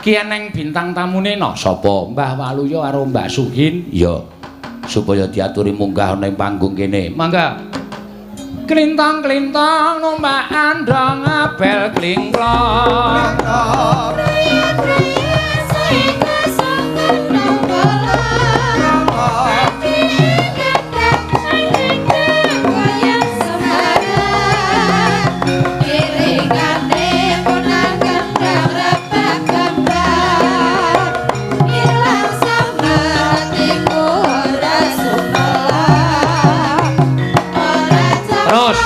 Ki eneng bintang tamune no sapa? Mbah Waluya karo Mbak Suhin. Ya. Supaya diaturi munggah ana ing panggung kene. Mangga. Klintang-klintang numpak andhong abel klingklong. Terus.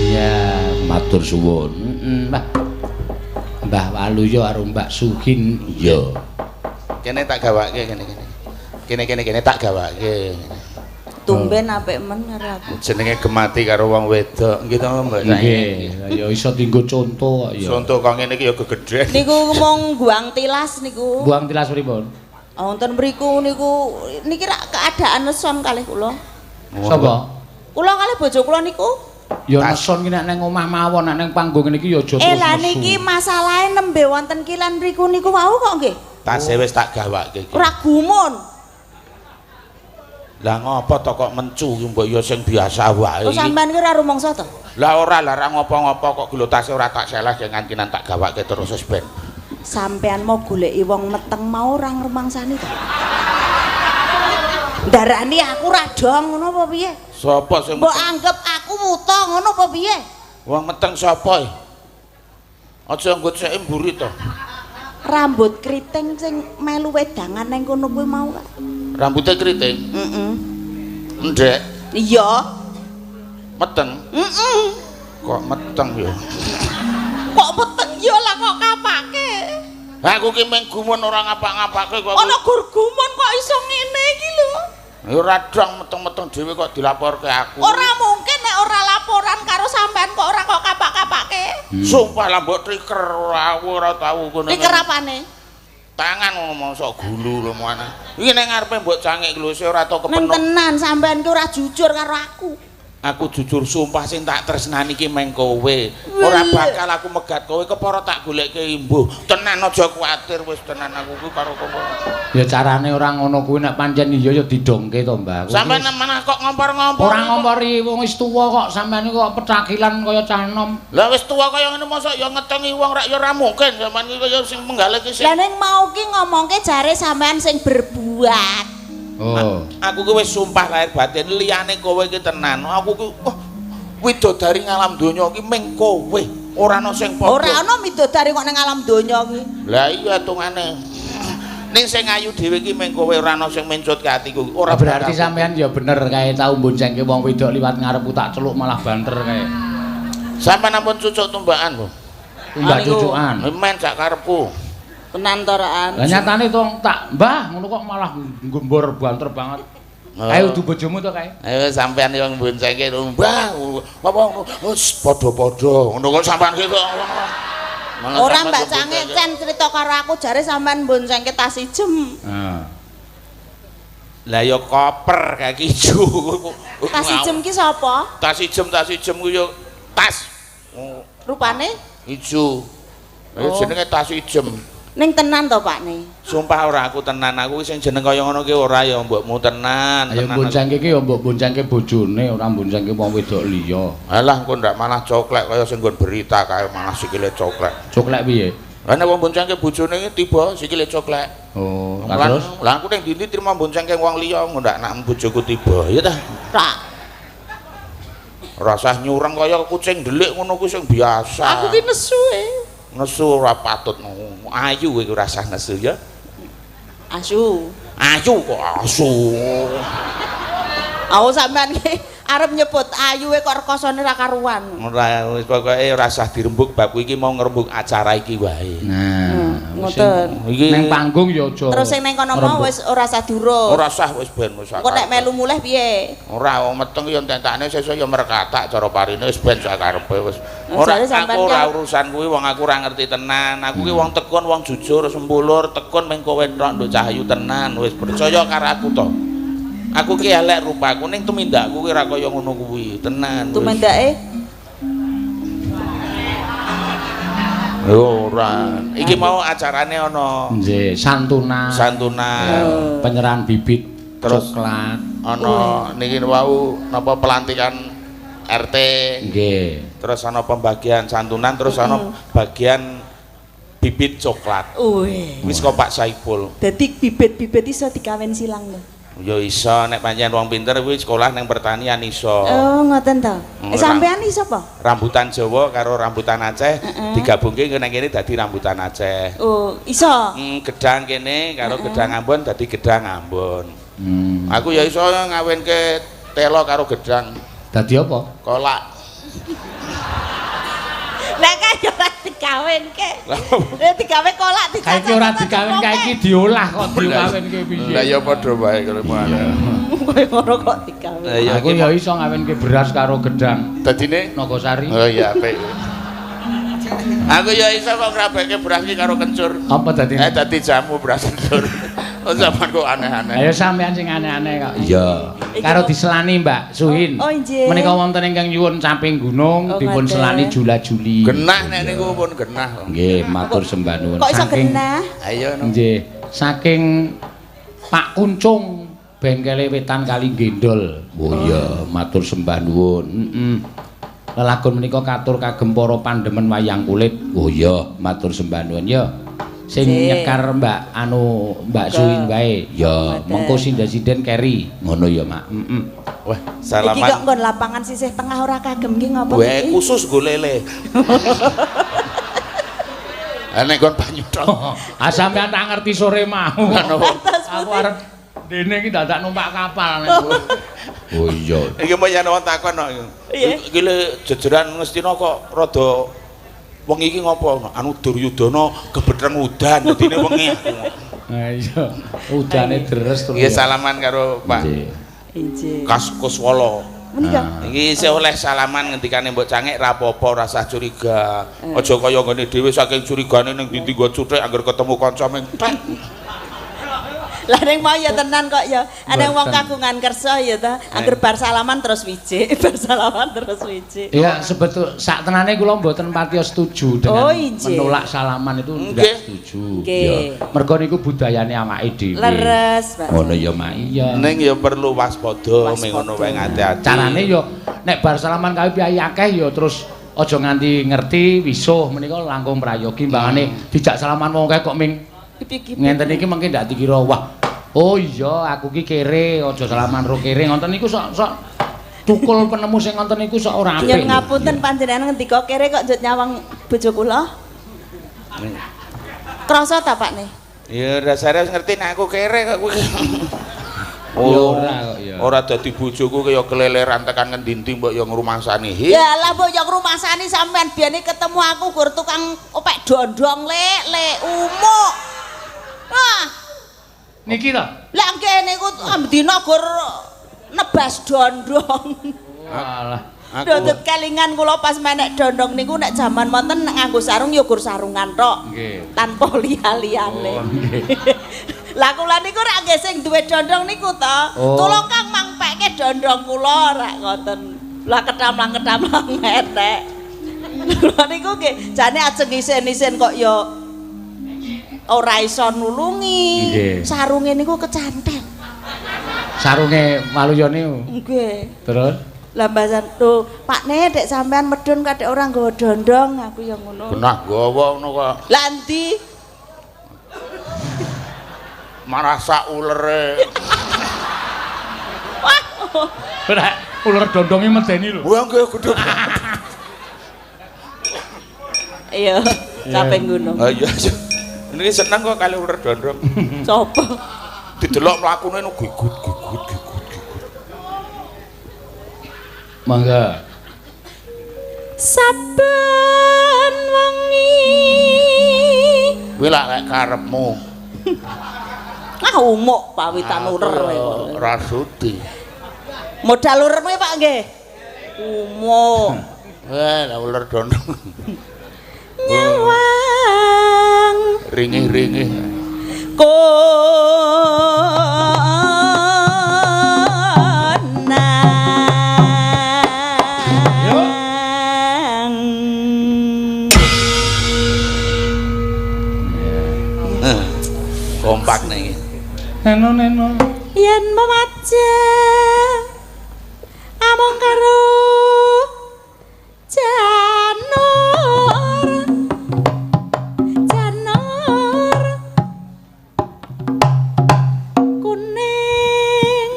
Ya, matur suwun. Heeh, Mbah. Mbah Waluya karo Mbak Suhin. Iya. Kene tak gawake kene kene. Kene kene kene tak gawake. Tumben apik men karo aku. Jenenge gemati karo wong wedok nggih to Mbak. Nggih, ya iso dienggo conto kok ya. Conto kok ngene iki ya gegedhen. Niku mung guang tilas niku. Buang tilas pripun? Wonten mriku niku niki rak keadaan neson kalih kula. Sapa? Kula kalih bojo kula niku. Ya neson ki nek nang omah mawon, nek nang panggung ngene iki ya aja terus. Lah niki masalahe nembe wonten kilan mriku niku wau kok nggih. Tase wis tak gawake iki. Ora gumun. Lah ngopo to kok mencu ki mbok ya sing biasa wae. Oh sampean ki ora rumangsa to? Lah ora, lah ora ngopo-ngopo kok gelo tase ora tak seleh ngantinan tak gawake terus wis ben. Sampean mau goleki wong meteng mau ora ngrumangsani to? Ndarani aku ora dong ngono apa piye? Sapa sing mbok anggap aku wuta ngono apa piye? Wong meteng sapa? Aja nggo ceke mburi to. Rambut keriting sing melu wedangan nang kono kuwi mau kak. Rambutnya keriting? Heeh. Ndek. Iya. Meteng? Heeh. Kok meteng ya? Kok meteng ya lah kok kapake? Aku ki mung gumun ora ngapa-ngapake kok. Ana gur gumun kok iso ngene iki lho. Ya ora dong meteng-meteng dhewe kok dilaporke aku. Ora mungkin nek ora laporan karo sampean kok ora kok kapak-kapake. Sumpah lah mbok triker aku ora tau ngono. Triker apane? Tangan ngono mosok gulu lho mana. Iki ning ngarepe mbok cangik lho sik ora tau kepenuh. Neng tenan sampean ki ora jujur karo aku. Aku jujur sumpah sing tak tresnani iki meng kowe. Ora bakal aku megat kowe kepara tak golekke imbuh. Tenan aja kuwatir wis tenan aku kuwi karo kowe. Ya carane ora ngono kuwi nek pancen iya ya didongke to, Mbah. Sampeyan manah kok ngompor-ngompor. Ora ngompori wong wis tuwa kok sampeyan kok petakilan kaya cah enom. Lah wis tuwa kaya ngene mosok ya ngetengi wong rak ya ora mungkin sampeyan iki kaya sing menggalek iki. Lah ning mau ki ngomongke jare sampeyan sing berbuat. Oh. Aku ki wis sumpah lahir batin liyane kowe iki tenan. Aku ki wah widodari ngalam donya ki ming kowe. Ora ana sing padha. Ora ana widodari kok ning alam donya ki. Lah iya hitungane. Ning sing ayu dhewe ki ming kowe ora ana sing mencutke atiku. Ora berarti sampean ya bener kae tau mboncengke wong wedok liwat ngarepku tak celuk malah banter kae. Sampeyan ampun cucuk tumbakan, Bu. Tumbak cucukan. Men sak karepku. Tenan toraan. Lah nyatane to tak Mbah ngono kok malah gembor banter banget. Ayo udu bojomu to kae. Ayo sampean yang boncengke Mbah. Apa wis padha-padha ngono kok sampean ki kok. Ora Mbak Cange cen crita karo aku jare sampean boncengke tas ijem. Heeh. Lah ya koper kae ijo. Tas ijem ki sapa? Tas ijem ku ya tas. Rupane ijo. Lah jenenge tas ijem. Ning tenan to, Pak ne? Sumpah ora aku tenan, aku sing jeneng kaya ngono ki ora ya mbokmu tenan. Ayo boncengke ki ya mbok boncengke bojone, ora boncengke wong wedok liya. Alah engko ndak malah coklek kaya sing nggon berita kae malah sikile coklek. Coklek piye? Lah nek wong boncengke bojone iki tiba sikile coklek. Oh, lah terus? Lah aku ning ndi trimo boncengke wong liya engko ndak nak bojoku tiba, ya ta? Tak. Rasah nyureng kaya kucing delik ngono kuwi sing biasa. Aku ki nesu e. Nesu ora patut. Ayu kowe ora usah nesu ya. Asu. Ayu kok asu. Aku sampean ki arep nyebut ayu e kok rekosone ra karuan. Ora wis pokoke ora usah dirembug bab iki mau ngrembug acara iki wae. Nah, ngoten. Iki ning panggung ya aja. Terus sing ning kono mau wis ora usah diurus. Ora usah wis ben wis. Engko nek melu mulih piye? Ora wong meteng ya entekane sesuk ya merkatak cara parine wis ben sakarepe wis. Ora aku ora urusan kuwi wong aku ora ngerti tenan. Aku ki wong tekun, wong jujur, sempulur, tekun meng kowe tok nduk Cahayu tenan wis percaya karo aku to. Aku ki elek rupaku ning tumindakku ki ora kaya ngono kuwi, tenan. Tumindake? Yo ora. Iki mau acarane ana. Nggih, santunan. Santunan. Penyerahan bibit terus coklat. Ana niki wau napa pelantikan RT. Nggih. Terus ana pembagian santunan, terus ana bagian bibit coklat. Wis kok Pak Saipul. Dadi bibit-bibit iso dikawin silang lho. Ya iso nek pancen wong pinter kuwi sekolah nang pertanian iso. Oh, ngoten to. Sampean iso apa? Rambutan Jawa karo rambutan Aceh digabungke nang kene dadi rambutan Aceh. Oh, iso. Gedang kene karo gedang Ambon dadi gedang Ambon. Aku ya iso ngawinke telo karo gedang. Dadi apa? Kolak. Lah kaya ora dikawinke. Lah digawe kolak dicacah. Kae ora dikawin kae iki diolah kok dikawinke piye. Lah ya padha wae karo ngono. Kowe ngono kok dikawin. Aku ya iso ngawinke beras karo gedang. Dadine Nogosari. Oh iya apik. Aku ya iso kok ngrabeke beras iki karo kencur. Apa dadine? Dadi jamu beras kencur. Oh zaman kok aneh-aneh. Ayo sampean sing aneh-aneh kok. Iya. Karo diselani Mbak Suhin. Oh, injih. Menika wonten ingkang nyuwun samping gunung dipun selani jula-juli. Genah nek niku pun genah. Nggih, matur sembah nuwun. Kok iso genah? Ayo. Nggih, saking Pak Kuncung bengkele wetan kali Gendol. Oh iya, matur sembah nuwun. Heeh. Lelagon menika katur kagem para pandemen wayang kulit. Oh iya, matur sembah nuwun ya. Sing nyekar Mbak anu Mbak Suwin wae. Ya, mengko sinden-sinden keri. Ngono ya, Mak. Heeh. Wah, salaman. Iki kok nggon lapangan sisih tengah ora kagem ki ngopo iki? Weh, khusus nggo lele. Nek nggon banyu tok. Ah sampean tak ngerti sore mau. Aku arep dene iki dadak numpak kapal nek. Oh iya. Iki mau yen wong takon kok. Iki le jejeran Ngastina kok rada wengi iki ngopo? Anu Duryudana gebeteng udan dadine wengi aku. Ha iya, udane deres terus. Nggih salaman karo Pak. Injih. Kaskuswala. Menika. Iki isih oleh salaman ngendikane mbok Cangik ra apa-apa ora usah curiga. Aja kaya ngene dhewe saking curigane ning ndi-ndi nggo cuthik angger ketemu kanca ming tek. Lah ning mau ya tenan kok ya. Ana wong kagungan kersa ya ta, angger bar salaman terus wijik, bar salaman terus wijik. Iya, sebetul sak tenane kula mboten patiya setuju dengan menolak salaman itu tidak setuju. Ya, mergo niku budayane awake dhewe. Leres, Pak. Ngono ya, Mak. Iya. Ning ya perlu waspada ming ngono wae ati-ati. Carane ya nek bar salaman kae piyayi akeh ya terus aja nganti ngerti wisuh menika langkung prayogi mbangane dijak salaman wong akeh kok ming ngenten iki mengki ndak dikira wah oh iya aku ki kere aja salaman ro kere ngoten niku sok sok tukul penemu sing ngoten niku sok ora apik. Nyuwun ngapunten panjenengan ngendika kere kok njut nyawang bojo kula. Krasa ta Pak ne? Ya dasare wis ngerti nek aku kere kok kuwi. Ya ora kok ya. Ora dadi bojoku kaya keleleran tekan ngendi-endi mbok ya ngrumangsani. Ya lah mbok ya ngrumangsani sampean biyane ketemu aku gur tukang opek dondong lek lek umuk. Wah. Niki to? Lah nggih niku ambdina gur nebas dondong. Alah. Dodot kelingan kula pas menek dondong niku nek jaman wonten nganggo sarung ya gur sarungan tok. Nggih. Tanpa liya-liyane. Oh, nggih. Lah kula niku rak nggih sing duwe dondong niku to. Oh. Tulung Kang mangpekke dondong kula rak ngoten. Lah ketamlang-ketamlang metek. Kula niku nggih jane ajeng isen-isen kok ya Ora iso nulungi. Sarunge niku kecantel. Sarunge Waluya niku. Nggih. Terus lah mbasan lho, Pakne dek sampean medun kadek ora nggawa dondong, aku ya ngono. Genah gawa ngono kok. Lah endi? Marasa ulere. Wah. Ora uler dondonge medeni lho. Wah nggih gedhe. Iya, capek ngono. Ha iya. Niki seneng kok kali uler dondong. Sopo? Didelok mlakune nu gigut gigut gigut gigut. Mangga. Saben wengi. Kuwi lak lek karepmu. Ah umuk pawitan uler kowe kok. Ora sudi. Modal ulermu Pak nggih. Umuk. Lah uler dondong. Nyawang ringih-ringih. Konang. Kompak nih. Neno neno. Yen memajang amung karo janur janur kuning.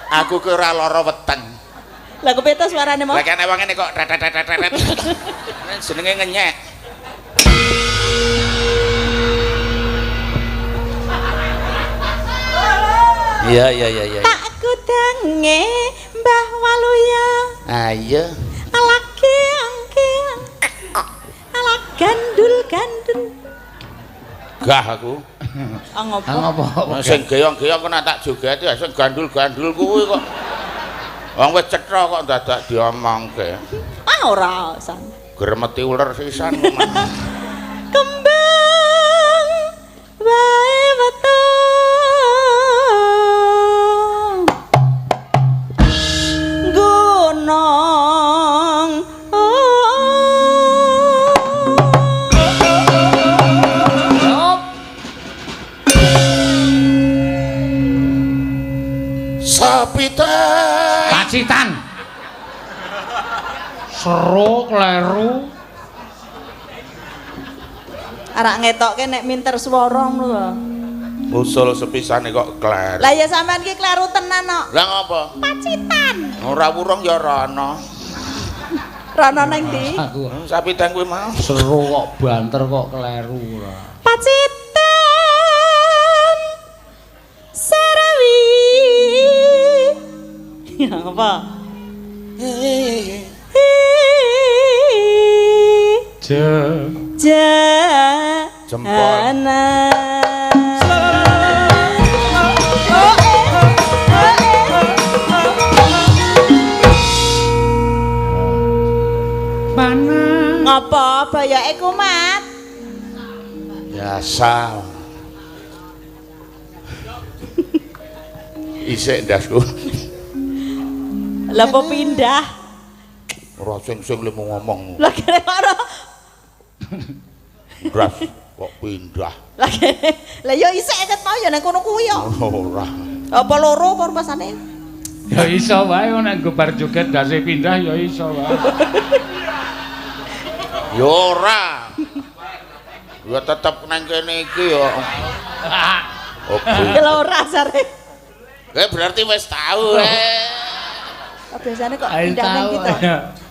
Aku ki ora lara weteng. Lah kepiye to suarane mau? Lah kene wong ngene kok tet tet tet tet. Jenenge ngenyek. Iya iya iya iya. Tak kudange Mbah Waluya. Ah iya. Ala keang keang. Ala gandul gandul. Gah aku. Ah ngopo? Ngopo? Sing geyong-geyong kena tak jogeti, sing gandul-gandul kuwi kok. Wong wis cetha kok dadak diomongke. Ah ora san. Gremeti uler sisan. Kembang wae weteng. Gunung. Sapitan. Pacitan. Seru kleru. Arak ngetokke nek minter swara ngono lho. Usul sepisane kok kleru. Lah ya sampean ki kleru tenan kok. Lah ngopo? Pacitan. Ora wurung ya ora ana. Rono nang ndi? Sapitan kuwi mau. Seru kok banter kok kleru ora. Pacitan Sarawi. Ya apa? Je jempol. Mana? Ngapa bayake kumat? Biasa. Isik ndasku. Lah apa pindah? Ora sing-sing lemu ngomong. Lah kene ora. Ndas kok pindah. Lah kene. Lah ya isik ket mau ya nang kono kuwi ya. Ora. Apa loro apa rumasane? Ya iso wae nek nggo bar joget ndase pindah ya iso wae. Ya ora. Ya tetep nang kene iki ya. Oke. Ya ora jare. Kowe berarti wis tau. Biasane kok pindah nang ndi to?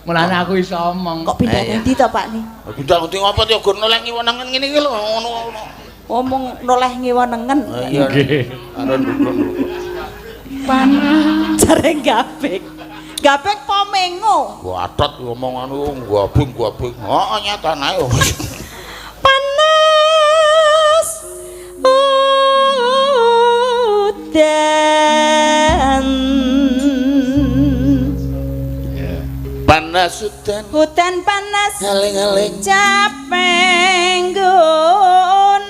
Mulane aku iso omong. Kok pindah nang ndi to, Pak ni? Pindah nang ndi ngopo ya gur noleh ngiwo nengen ngene iki lho ngono-ngono. Ngomong noleh ngiwo nengen. Iya. Nggih. Arep nduk-nduk. Panah. Jare gabek. Gabek po mengo. Gatot ngomong anu gabung-gabung. Heeh nyatane ae. Panas udan. Panas udan. Udan panas. Aling-aling. Capek gunung.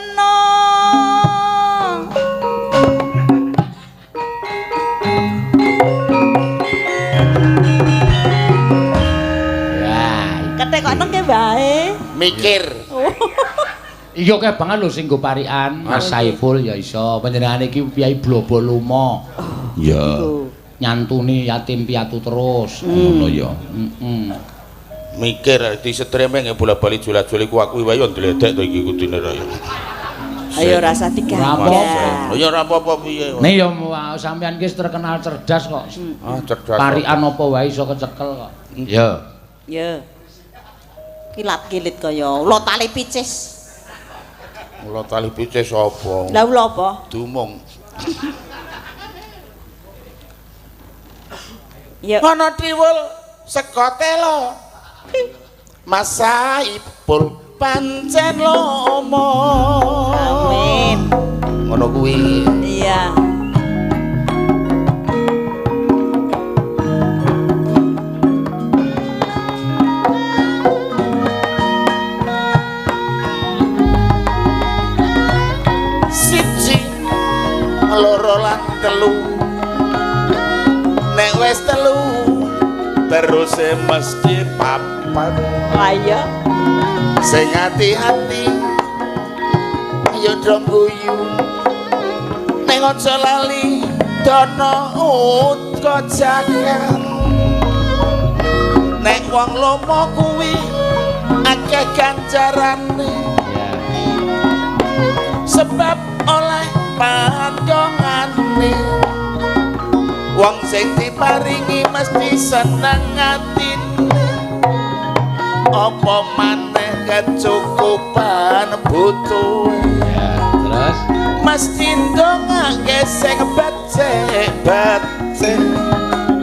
Tekok nengke wae. Mikir. Iya akeh banget lho sing nggo parikan. Mas Saiful ya iso. Panjenengane iki piyai blobo lumo. Iya. Nyantuni yatim piatu terus. Ngono ya. Heeh. Mikir di streaming bola-bali jula-juli ku aku wae yo ndledek to iki kudune ra ya. Ayo rasa diganggu. Ya ora apa-apa piye. Nih ya sampean ki terkenal cerdas kok. Ah, cerdas. Parikan apa wae iso kecekel kok. Iya. Ya. Kilat-kilit kaya ula tali picis. Ula tali picis apa? Lah ula apa? Dumung. Ya. Ana tiwul sego telo. Mas Saipul pancen lomo. Amin. Ngono kuwi. Iya. Siji, loro lan telu. Nek wis telu terus mesti papat. Lah iya. Sing ati-ati ayo dong guyu. Ning aja lali dana uga jagat. Nek wong lomo kuwi akeh ganjarane. Sebab oleh pandongane. Wong sing diparingi mesti seneng atine. Apa maneh kecukupan butuhe. Ya, terus mesti ndongake sing becik-becik.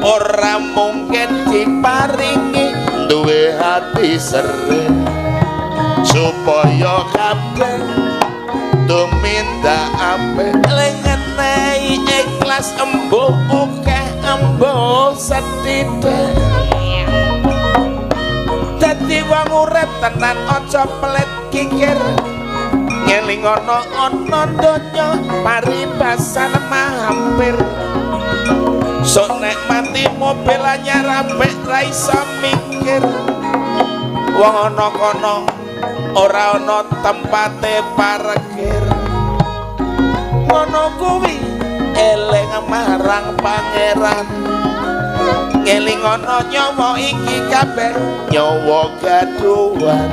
Ora mungkin diparingi duwe hati sere. Supaya kabeh tumindak apik lengenehi ikhlas embuh akeh embuh sethithik. Dadi wong urip tenan aja pelit kikir. Ngeling ana ana donya paribasan mampir. Sok nek mati mobil anyar apik ra iso mikir. Wong ana kono ora ana tempate parkir. Ngono kuwi eling marang pangeran. Ngeling ana nyawa iki kabeh nyawa gaduhan.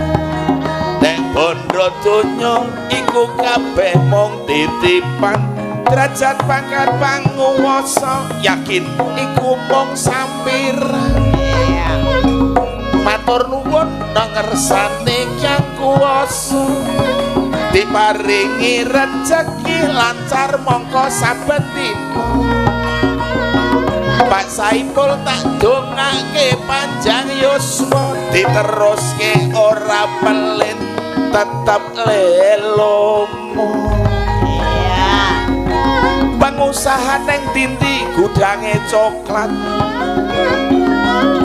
Nek bondo donya iku kabeh mung titipan. Derajat pangkat panguwasa yakin iku mung sampiran. Matur nuwun nang ngersane Kang Kuwasa. Diparingi rejeki lancar mongko saben dina. Pak Saipul tak dongake panjang yuswa, diteruske ora pelit tetep lelomo. Iya. Pengusaha neng dindi gudange coklat.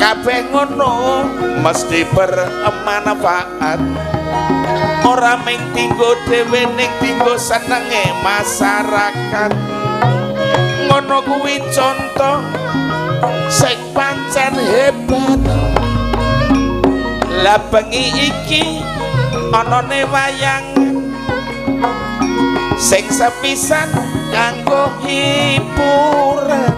Kabeh ngono mesti bermanfaat. Ora mung dinggo dhewe ning dinggo senenge masyarakat. Ngono kuwi conto sing pancen hebat. Lah bengi iki anane wayangan sing sepisan kanggo hiburan.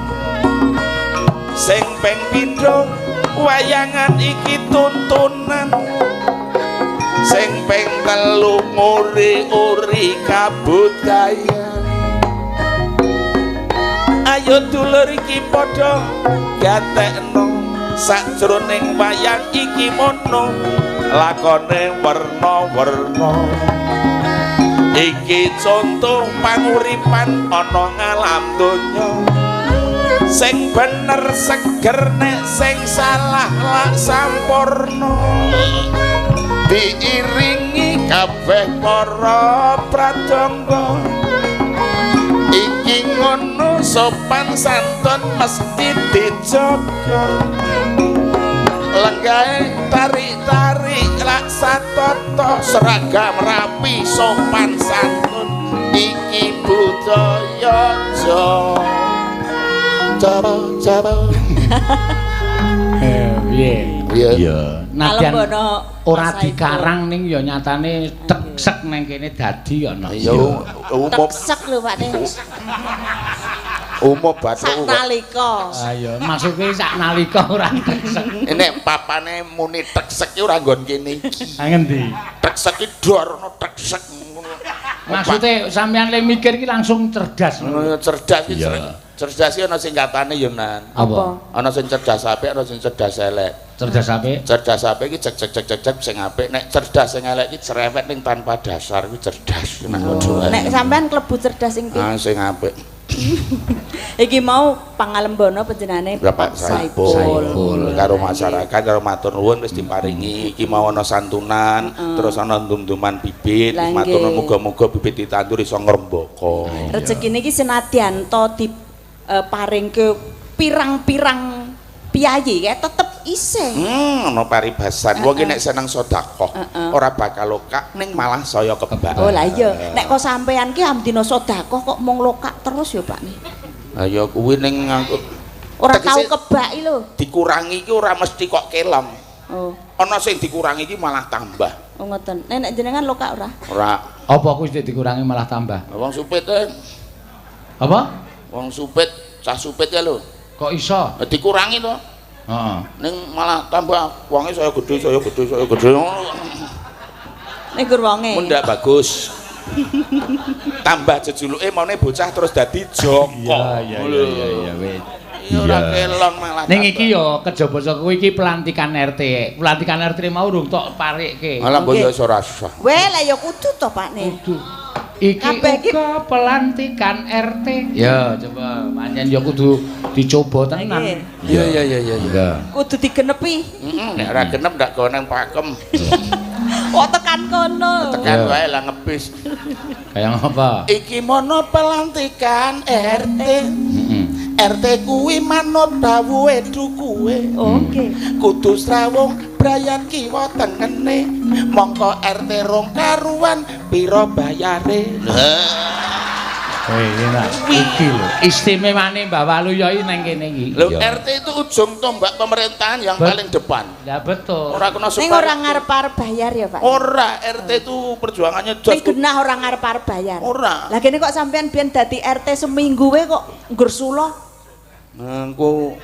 Sing ping pindho wayangan iki tuntunan. Sing ping telu nguri-uri kabudayan. Ayo dulur iki padha gatekno sakjroning wayang iki mono lakone werna-werna. Iki conto panguripan ana ngalam donya. Sing bener seger nek sing salah lak sampurna. Diiringi kabeh para pradangga. Iki ngono sopan santun mesti dijaga. Lenggahe tarik-tarik lak satata, seragam rapi sopan santun iki budaya Jawa. Jawa Jawa. Piye? Iya. Iya. Nadyan ora dikarang ning ya nyatane teksek nang kene dadi ana. Iya, umum teksek lho Pak Ne. Umum bathuk sak nalika. Ah iya, maksude sak nalika ora teksek. Nek papane muni teksek ki ora nggon kene iki. Ha ngendi? Teksek ki dor ono teksek ngono. Maksude sampean le mikir ki langsung cerdas. Ngono cerdas ki. Cerdas ki ana singkatane ya Nan. Apa? Ana sing cerdas apik, ana sing cerdas elek. Cerdas apik? Cerdas apik ki cek cek cek cek cek sing apik, nek cerdas sing elek ki cerewet ning tanpa dasar kuwi cerdas. Nek sampean klebu cerdas sing piye? Ah sing apik. Iki mau pangalembono panjenengane Bapak Saipul karo masyarakat karo matur nuwun wis diparingi iki mau ana santunan terus ana ndum-nduman bibit matur nuwun muga-muga bibit ditandur iso ngrembaka. Rezekine iki senadyan to diparingke pirang-pirang piyayi kae tetep isih. Ana paribasan. Wong ki nek seneng sedekah ora bakal lokak ning malah saya kebak. Oh lah iya, nek kok sampean ki amdina sedekah kok mung lokak terus ya Pak. Lah ya kuwi ning aku ora tau kebak iki lho. Dikurangi ki ora mesti kok kelong. Oh. Ana sing dikurangi ki malah tambah. Oh ngoten. Nek nek jenengan lokak ora? Ora. Apa kuwi sing dikurangi malah tambah? Wong supit e. Apa? Wong supit, cah supit ya lho. Kok iso? Dikurangi to. Heeh. Ning malah tambah wonge saya gede, saya gede, saya gede. Ning gur wonge. Mundak bagus. Tambah jejuluke maune bocah terus dadi Joko. Iya iya iya wis. Iya ora kelong malah. Ning iki ya kejaba saka kuwi iki pelantikan RT. Pelantikan RT mau urung tok parikke. Malah mbok ya ora sah. Weh lah ya kudu to Pak Ne. Kudu. Iki uga pelantikan RT. Ya coba pancen ya kudu dicoba tenan. Iya iya iya iya. Kudu digenepi. Heeh, nek ora genep ndak gawe nang pakem. Oh tekan kono. Tekan wae lah ngebis. Kaya ngapa? Iki mono pelantikan RT. RT kuwi manut dawuhe dukuwe. Oke. Kudu srawung brayan kiwa tengene. Mongko RT rong karuan pira bayare. Iki lho istimewane Mbah Waluyo iki nang kene iki. Lho RT itu ujung tombak pemerintahan yang paling depan. Ya betul. Ora kena ning ora ngarep-arep bayar ya Pak. Ora, RT itu perjuangannya jos. Ning genah ora ngarep-arep bayar. Ora. Lah kene kok sampean biyen dadi RT seminggu wae kok nggersula. Engko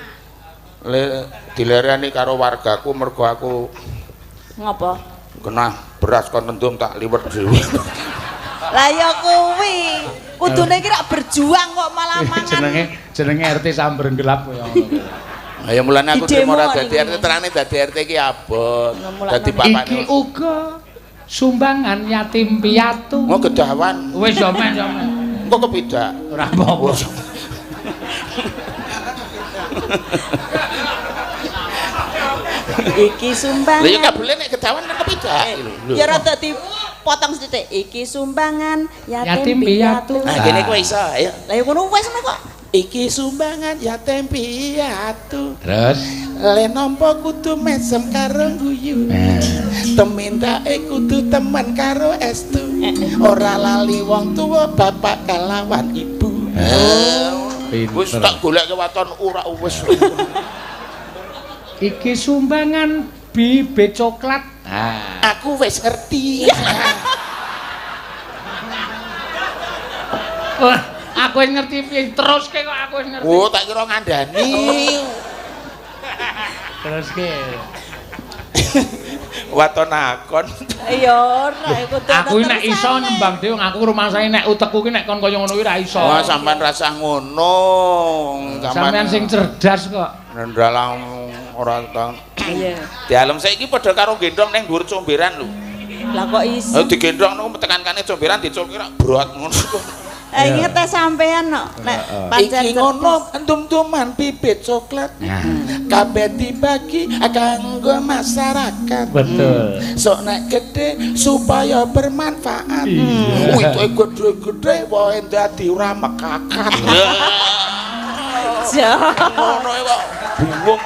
le dilereni karo wargaku mergo aku ngopo? Genah beras kon mendung tak liwet dhewe. Lah ya kuwi. Kudune iki rak berjuang kok malah mangan. Jenenge RT samber gelap kaya ngono. Lah ya mulane aku trimo ora dadi RT, terane dadi RT iki abot. Dadi bapakne. Iki uga sumbangan yatim piatu. Oh gedawan. Wis yo men yo men. Engko kepidak. Ora apa-apa. Iki sumbangan. Lha ya kabele nek gedawan kan kepidak. Ya rada dipotong sithik. Iki sumbangan yatim piatu. Nah kene kowe iso, ayo. Lah ya ngono wis ngono kok. Iki sumbangan yatim piatu. Terus le nampa kudu mesem karo guyu. Temindake kudu temen karo estu. Ora lali wong tuwa bapak kalawan ibu. Wis tak goleke waton ora wis. Iki sumbangan bibit coklat. Ah. Aku wis ngerti. Wah, aku wis ngerti piye teruske kok aku wis ngerti. Oh, tak kira ngandani. Teruske. Waton akon. Ya ora kudu. Aku nek iso nembang dhewe aku rumangsane nek utekku ki nek kon kaya ngono kuwi ra iso. Wah, sampean rasah ngono. Sampean sing cerdas kok. Ndalang ora tang. Iya. Dialem saiki padha karo gendong ning dhuwur comberan lho. Lah kok iso? Digendong niku tekan-kane comberan dicolke rak brot ngono. Inget ta sampean kok nek pancen iki ngono endum-duman bibit coklat. Kabeh dibagi kanggo masyarakat. Betul. Sok nek gedhe supaya bermanfaat. Wite gedhe-gedhe wae dadi ora mekakat. Ngono kok bingung.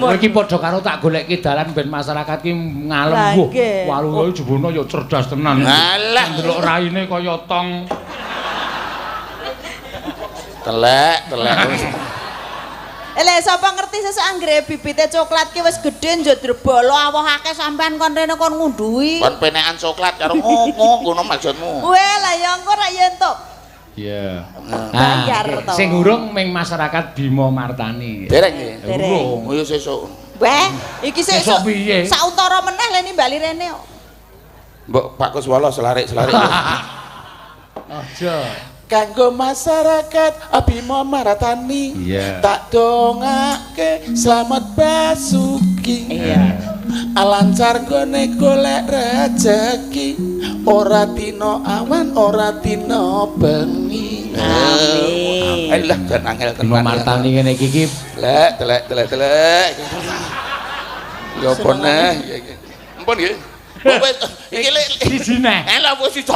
Kowe iki padha karo tak goleki dalan ben masyarakat ki ngalem. Wah, Waluyo jebulno ya cerdas tenan. Alah, ndelok raine kaya tong. Telek, telek. Lha sapa ngerti sesuk anggere bibite coklat ki wis gedhe njur drebolo awoh akeh sampean kon rene kon ngunduhi. Kon penekan coklat karo ngoko ngono maksudmu. Weh lah ya engko rak ya entuk. Iya. Bayar to. Sing urung ming masyarakat Bima Martani. Dereng nggih. Dereng. Urung. Oh ya sesuk. Weh, iki sesuk piye? Sauntara meneh lene bali rene kok. Mbok Pak Kuswala selarik-selarik. Aja. Kanggo masyarakat Bima Martani. Iya. Tak dongake slamet basuki. Iya. Lancar gone golek rejeki. Ora dina awan, ora dina bengi. Amin. Alah jan angel tenan. Bima Martani ngene iki iki telek telek telek telek. Ya apa neh iki. Ampun nggih. Wis iki lek siji neh. Lah wis siji.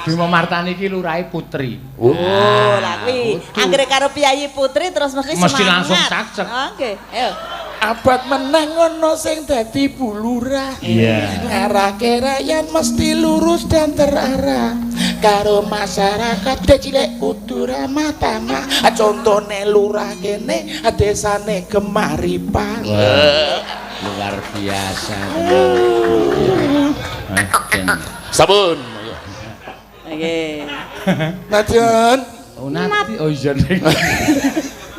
Bima Martani iki lurahe Putri. Oh, lah kuwi anggere karo piyayi Putri terus mesti semangat. Mesti langsung cakcek. Oke, ayo. Abad meneh ngono sing dadi Bu Lurah. Iya. Ngarahke rakyat mesti lurus dan terarah. Karo masyarakat cilik kudu ramah tamah. Contone lurah kene desane Gemaripan. Luar biasa. Sabun. Oke. Nadyan. Oh, Nati. Oh iya.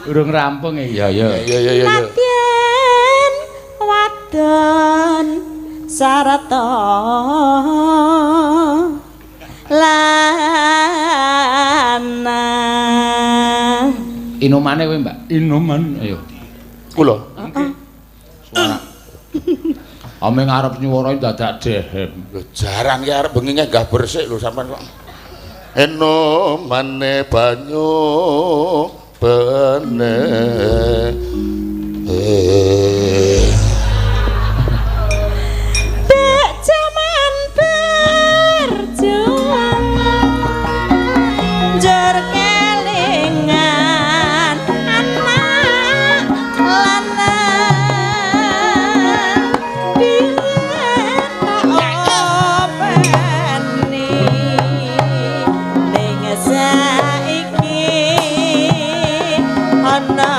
Urung rampung ya. Iya, iya. Iya. Nadyan wadon sarata lanang. Inumane kowe, Mbak. Inuman. Ayo. Kula. Heeh. Suara. Ame ngarep nyuwara dadak dehem. Lho jaran ki arep bengi nggah bersik lho sampean kok. Enomane banyu bene. Bek jaman berjuang njur kelingan anak lanang biyen tak openi ning saiki ana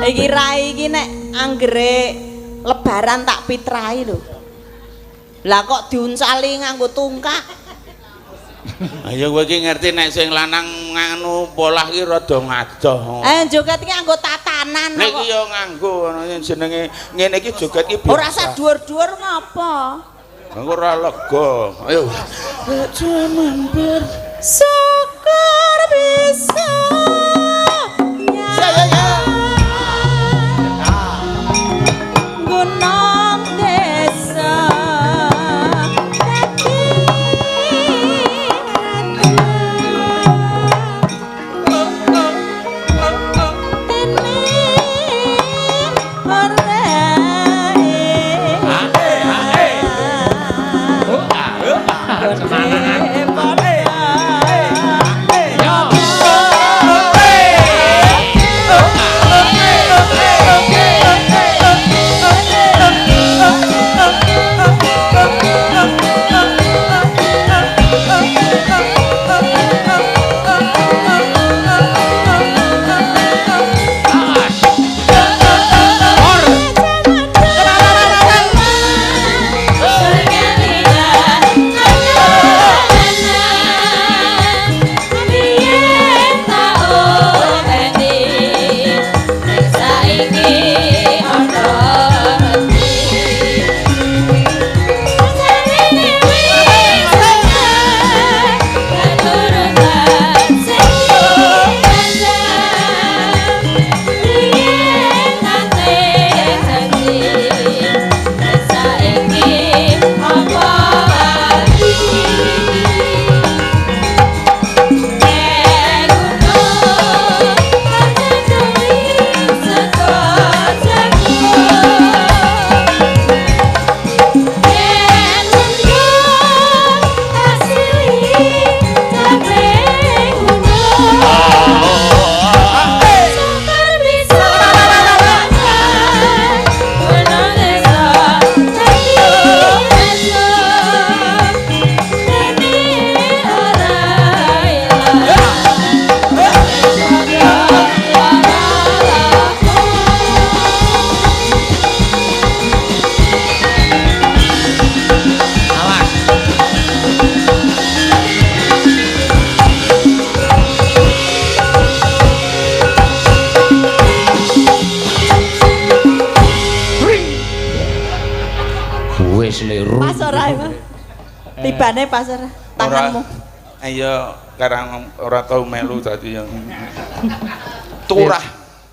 Iki rai iki nek anggere lebaran tak pitrai lho. Lah kok diuncali nganggo tungkak. Ayo kowe iki ngerti nek sing lanang nganu polah iki rada ngadoh. Joget iki nganggo tatanan kok. Iki ya nganggo jenenge ngene iki joget iki biasa. Ora usah dhuwur-dhuwur ngapa? Engko ora lega. Ayo. Jaman ber syukur bisa. Ya ya ya. Gunung desa dadi tene ora Semangat. seliru. Pas ora emang. Tibane pas ora tanganmu. Ayo karang ora tau melu dadi yang turah.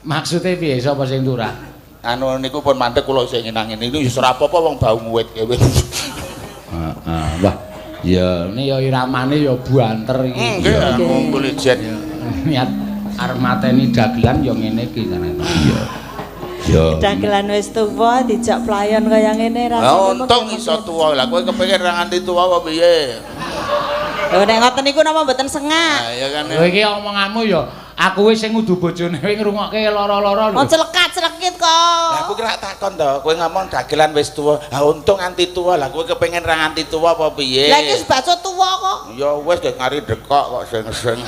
Maksude piye sapa sing turah? Anu niku pun mandek kula sing nang ngene niku ya ora apa-apa wong bau muwit kowe. Heeh. Wah, ya ini ya iramane ya buanter iki. Nggih, ngumpul jet. Niat arep mateni dagelan ya ngene iki ternyata. Iya. Ya. Dagelan wis tuwa dijak playon kaya ngene rasane. Untung iso tuwa. Lah kowe kepengin ra nganti tuwa apa piye? Lho nek ngoten niku napa mboten sengak? Ha ya kan. Lho iki omonganmu ya aku wis sing ngudu bojone ngrungokke lara-lara lho. Oh celekat-celekit kok. Lah aku kira takon to, kowe ngomong dagelan wis tuwa. Ha untung nganti tuwa. Lah kowe kepengin ra nganti tuwa apa piye? Lah iki wis baca tuwa kok. Ya wis gek ngari dekok kok sing-sing.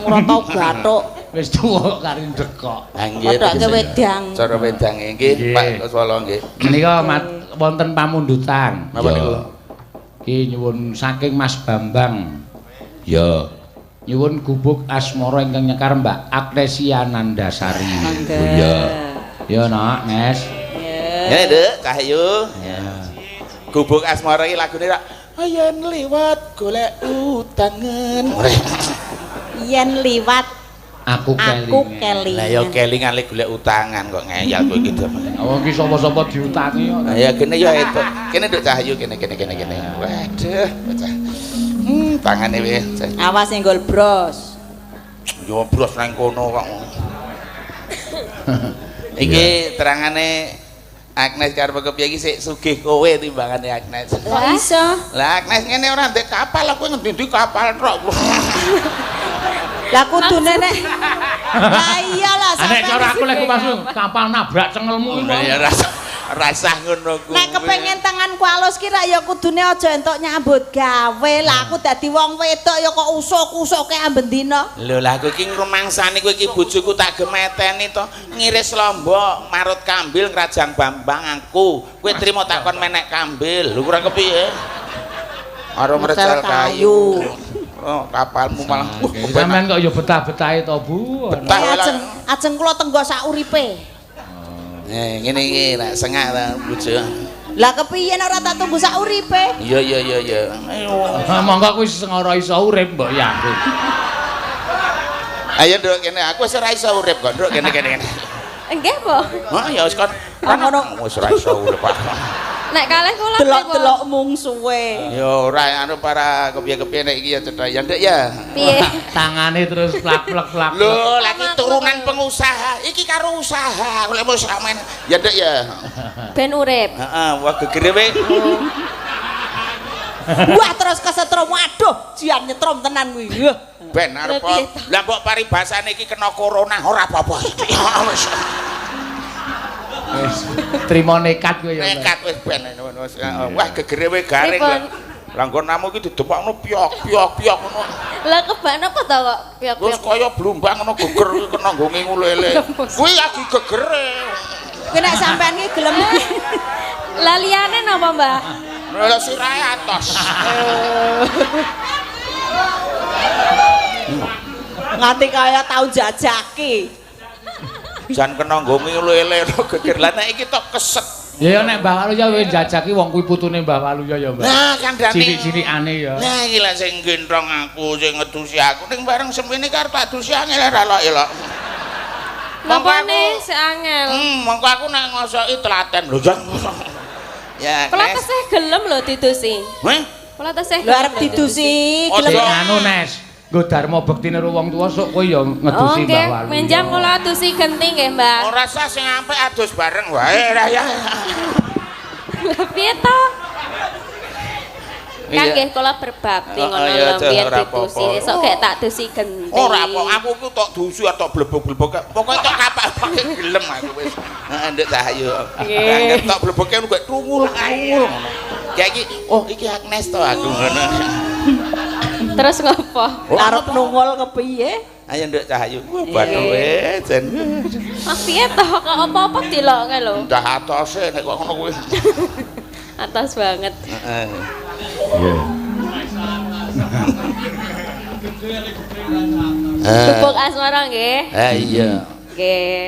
Ora tau gathuk. Wis tuwa kok kari dekok. Ha nggih. Padake wedang. Cara wedange nggih Pak Kuswala nggih. Menika wonten pamundutan. Napa niku? Ki nyuwun saking Mas Bambang. Ya. Nyuwun gubuk asmara ingkang nyekar Mbak Agnesia Nandasari. Iya. Ya, Nak, Nes. Ya, Nduk, Cahyu. Ya. Gubuk asmara iki lagune rak yen liwat golek utangan. Yen liwat aku kelingan. Lah ya kelingan lek golek utangan kok ngeyel kowe iki. Oh iki sapa-sapa diutangi kok. Lah ya kene ya itu. Kene Nduk Cahyu kene kene kene kene. Waduh, bocah. Tangane wis. Awas nggol bros. Yo bros nang kono kok. Iki terangane Agnes karo kepiye iki sik sugih kowe timbangane Agnes. Kok iso? Lah Agnes ngene ora ndek kapal, aku ngendi-endi kapal tok. Lah kudune nek lah iya lah sampe nek cara aku lek masuk kapal nabrak cengelmu iki. Ya rasah ngono kuwi. Nek kepengin tanganku alus ki rak ya kudune aja entuk nyambut gawe. Lah aku dadi wong wedok ya kok usuk-usuke amben dina. Lho lah aku iki ngrumangsani kowe iki bojoku tak gemeteni to, ngiris lombok, marut kambil ngrajang bambang aku. Kowe trimo takon menek kambil. Lho kurang kepiye? Arep ngrecel kayu. Oh, kapalmu malah. Sampeyan kok ya betah-betahe to, Bu. Betah ajeng kula tenggo sak uripe. Ngene iki nek sengak ta bojo. Lah kepiye nek ora tak tunggu sak uripe? Iya iya iya iya. Monggo kuwi sing ora iso urip mbok ya aku. Ayo nduk kene, aku wis ora iso urip kok, nduk kene kene. Nggih, Po. Heeh, ya wis kon ngono wis ora iso urip aku. Nek kalih kula delok-delok mungsuwe. Ya ora anu para kepiye-kepiye nek iki ya cetha ya nduk ya. Piye? Tangane terus plak-plak-plak. Lho, lagi turunan pengusaha. Iki karo usaha. Aku lek wis ramen. Ya nduk ya. Ben urip. Heeh, wah gegere we. Wah terus kesetrum. Waduh, jian nyetrum tenan kuwi. Ben arep lah mbok paribasane iki kena corona ora apa-apa. Wis. Wis trimo nekat kowe ya. Nekat wis ben wis. Wah gegere we garing. Lah nggonamu iki didepakno piok piok piok ngono. Lah kebak napa to kok piok piok. Wis kaya blumbang ngono geger kena nggo ngingu lele. Kuwi lagi gegere. Kuwi nek sampean iki gelem. Lah liyane napa, Mbah? Lah sirahe atos. Nganti kaya tau jajaki. Jan kena nggo ngingu lele geger. Lah nek iki tok keset. Ya nek Mbah Waluya wis jajaki wong kuwi putune Mbah Waluya ya, Mbah. Nah, kandhane cilik-cilikane ya. Nah, iki lha sing gendhong aku, sing ngedusi aku ning bareng semene karo tak dusi angel ora elok-elok. Napane sik angel. Mongko aku nek ngosoki telaten lho, Jan. Ya, kula tesih gelem lho didusi. Heh? Kula tesih lho arep didusi, gelem anu Nes. Nggo dharma bektine karo wong tuwa sok kowe ya ngedusi Mbah Waluya. Menjang kula adusi genti nggih, Mbah. Ora sah sing apik adus bareng wae ra ya. Lah piye to? Kan nggih kula berbakti ngono lho biyen didusi, esuk gek tak dusi genti. Ora apa, aku ku tok dusi atau blebok-blebok. Pokoke tok kapak-kapake gelem aku wis. Heeh, Nduk Cahyu. Nggih tok bleboke gek trungul-trungul ngono. Kayak iki, oh iki Agnes to aku ngono. Terus ngopo? Arep nungul kepiye? Ayo Nduk Cahyu. Wah, bathuke jan. Ah piye to kok apa-apa dilokke lho. Ndah atose nek kok ngono kuwi. Atas banget. Heeh. Iya. Gubuk asmara nggih. Ha iya. Nggih.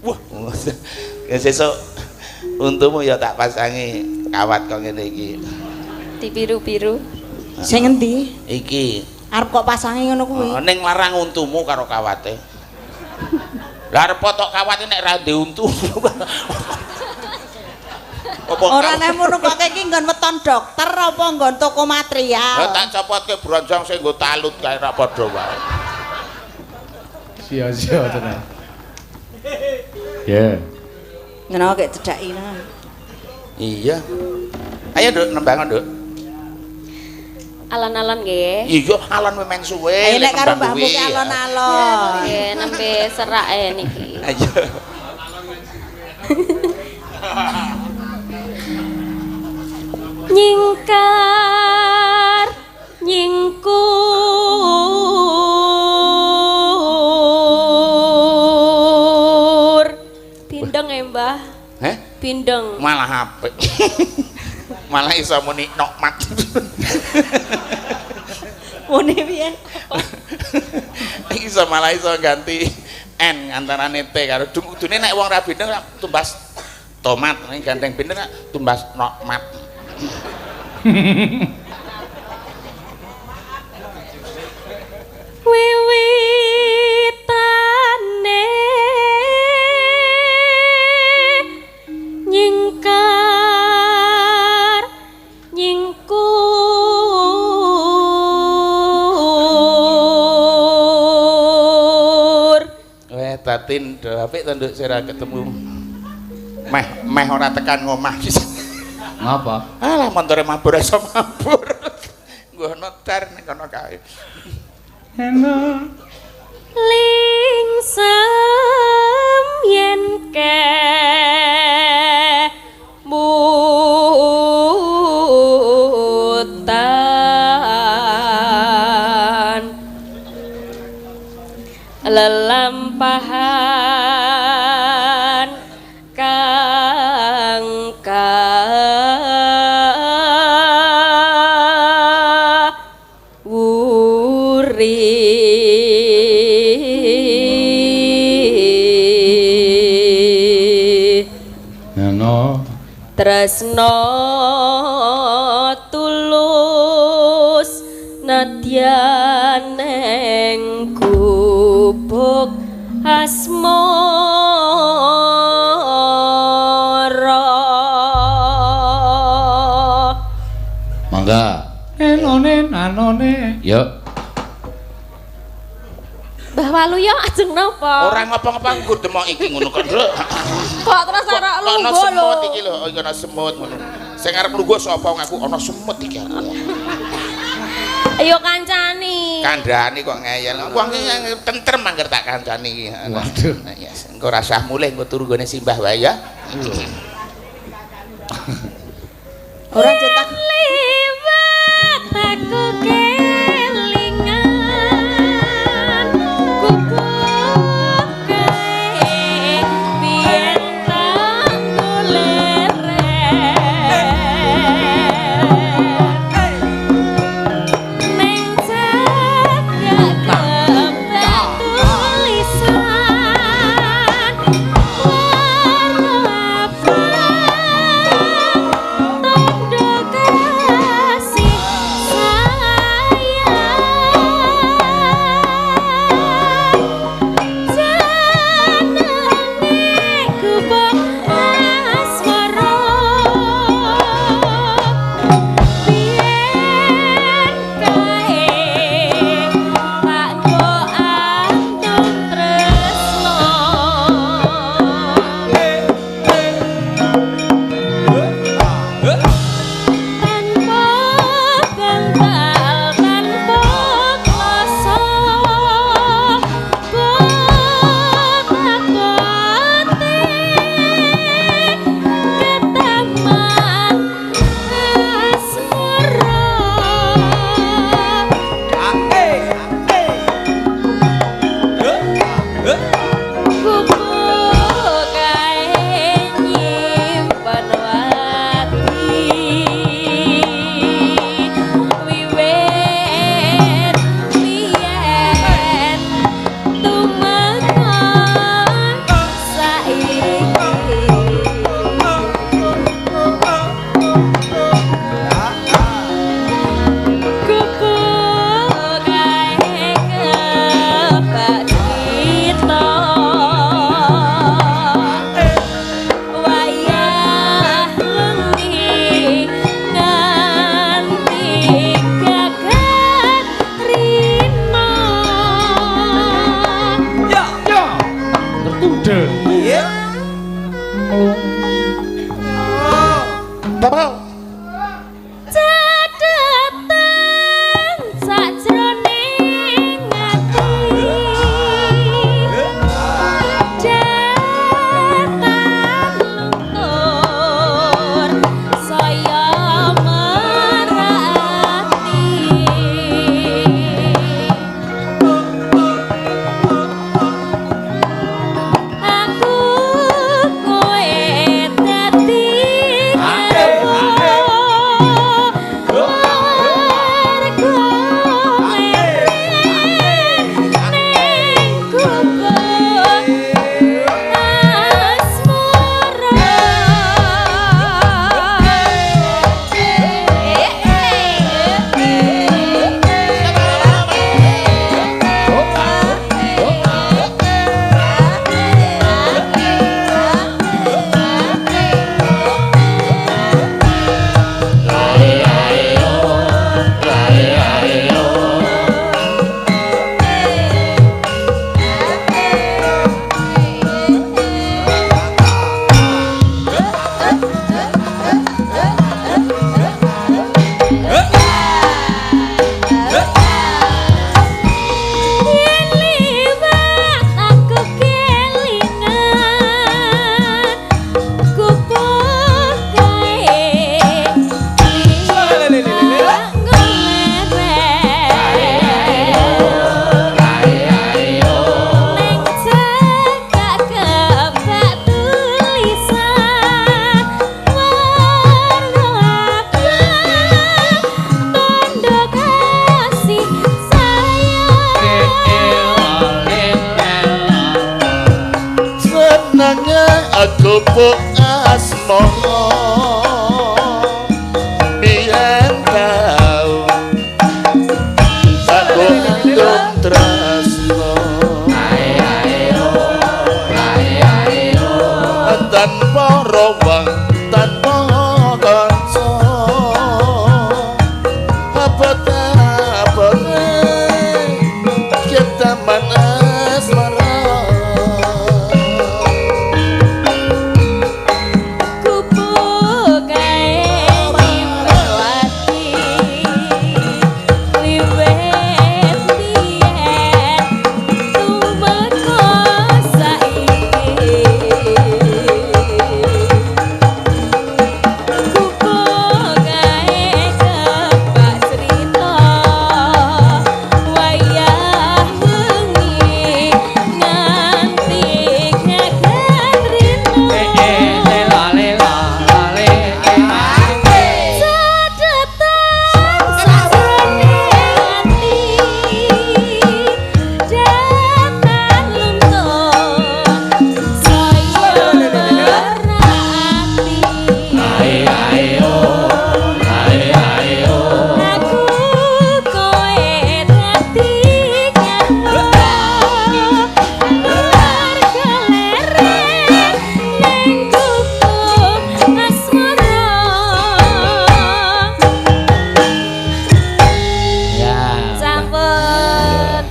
Wah, sesuk untumu ya tak pasangi Kawat kok ngene iki. Dibiru-biru. Sing endi? Iki. Arep kok pasange ngono kuwi. Oh, ning larang untumu karo kawate. Lah arep tok kawate nek ra ndek untu. Ora nek ngono kok iki nggon weton dokter apa nggon toko material. Lah tak copotke bronjong sing nggo talut kae ra padha wae. Sia-sia tenan. Ya. Ngono kek cedhaki nah. Iya. Ayo Nduk nembang Nduk. Alon-alon nggih. Iya, alon men suwe. Ayo nek karo mbahmu ki alon-alon. Nggih, nembe serak e niki. Ayo. Nyingkar nyingkur bindeng e Mbah. Heh? Bindeng. Malah apik. Malah iso muni nokmat. Muni piye? Iso malah iso ganti N antarane T karo dung kudune nek wong ra bindeng tumbas tomat, nek gandeng bindeng tumbas nokmat. Wiwitane nyingkar nyingkur Weh batin do apik to Nduk sira ketemu. Meh meh ora tekan ngomah pisan. Ngapa? Alah montore mabur iso mabur. Nggono dar ning kono kae. Enak. Lingsem yen kemutan lelampahan kang kawuri Ngono. Tresno tulus nadyan ing gubuk asmara. Mangga. Enone nanone. Yo. Mbah Waluyo ajeng napa? Ora ngapa-ngapa nggo demok iki ngono kok, Nduk. Kok terus ora Ana lungguh lho. semut iki lho, oh, iki ana semut ngono. Sing arep lungguh sapa ngaku ana semut iki aku. Ayo kancani. Kandhani kok ngeyel. Wong iki tentrem angger tak kancani iki. Waduh. Nah, ya, engko rasah mulih engko turu nggone simbah wae ya. Ora cetak liwat aku kelingan gubuk kae biyen tak leren ning cagak tulisan warna tandha kasih sayang. Gupuk asmara biyen tau aku tresno Ae ae oh, ae ae oh. Tanpa rawang tanpa kanca abot-abote ketaman asmara. Gupuk kae nyimpen wiwit biyen tumeka saiki. Gupuk kae kebak cerita wayah wengi nganti nyaget rino. Eh lela lela lale Catetan sajroning ati datan luntur saya berati. Ae ae oh, ae ae oh. Aku kowe dadi nyawa keleren ning gubuk asmara. Ya. Sampun.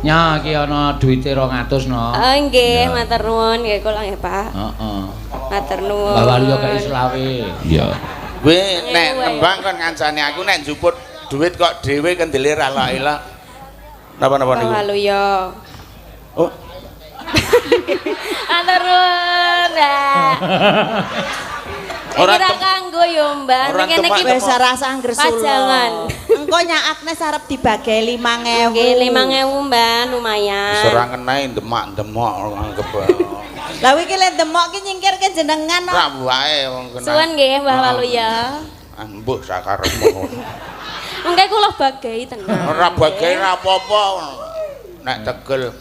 Nya iki ana duwite 200 no. Oh nggih, matur nuwun nggih kula nggih, Pak. Heeh. Matur nuwun. Mbah Waluyo kei selawe. Iya. Kowe nek nembang kon ngancani aku nek njuput duit kok dhewe kendele ra elok. Napa-napa Mbah niku? Waluyo. Oh, Matur nuwun, Mbak. Ora Ora kanggo yo, Mbak. Ora Ning kene tepak iki Wis ora usah ngresula. Pajangan. Engko nyak Agnes arep dibagi 5000. Nggih 5000, Mbak, lumayan. Wis ora ngenai demak-demok anggep. Lah iki le demok ki nyingkirke jenengan kok. Ra wae wong kena. Suwun nggih Mbah Waluyo. Ambuh sakarepmu. Mengke kula bagai tenan. Ora bagai ra apa-apa. Nek tegel.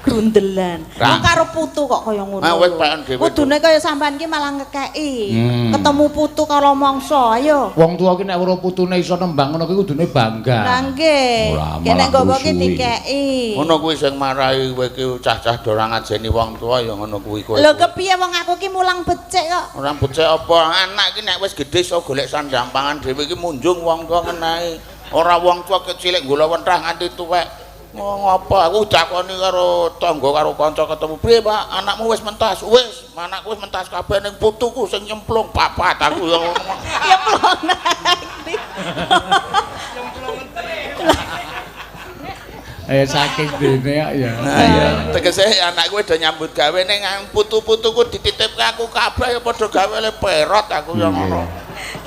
Grundelan. Ra. Wong karo putu kok kaya ngono. Ah, wis pakan dhewe. Kudune kaya sampean ki malah ngekeki. Hmm. Ketemu putu kala mangsa, ayo. Wong tuwa ki nek weruh putune iso nembang ngono kuwi kudune bangga. Lah nggih. Ora, Ki nek malah nggawa ki ngrusuhi. dikeki. Ngono kuwi sing marai kowe ki cah-cah do ora ngajeni wong tuwa ya ngono kuwi kowe. Lho kepiye wong aku ki mulang becik kok. Ora becik apa anak ki nek wis gedhe iso golek sandang pangan dhewe ki munjung wong tuwa ngenahi. Ora wong tuwa kecilik gola wentah nganti tuwek. Ngopo aku dakoni karo tangga karo kanca ketemu, "Piye, Pak? Anakmu wis mentas." "Wis, anakku wis mentas kabeh ning putuku sing nyemplung papat aku ya ngono." Nyemplung nang. Eh saking dene kok ya. Nah, iya. Tegese anakku wis do nyambut gawe ning putu-putuku dititipke aku kabeh ya padha gawe le perot aku ya ngono.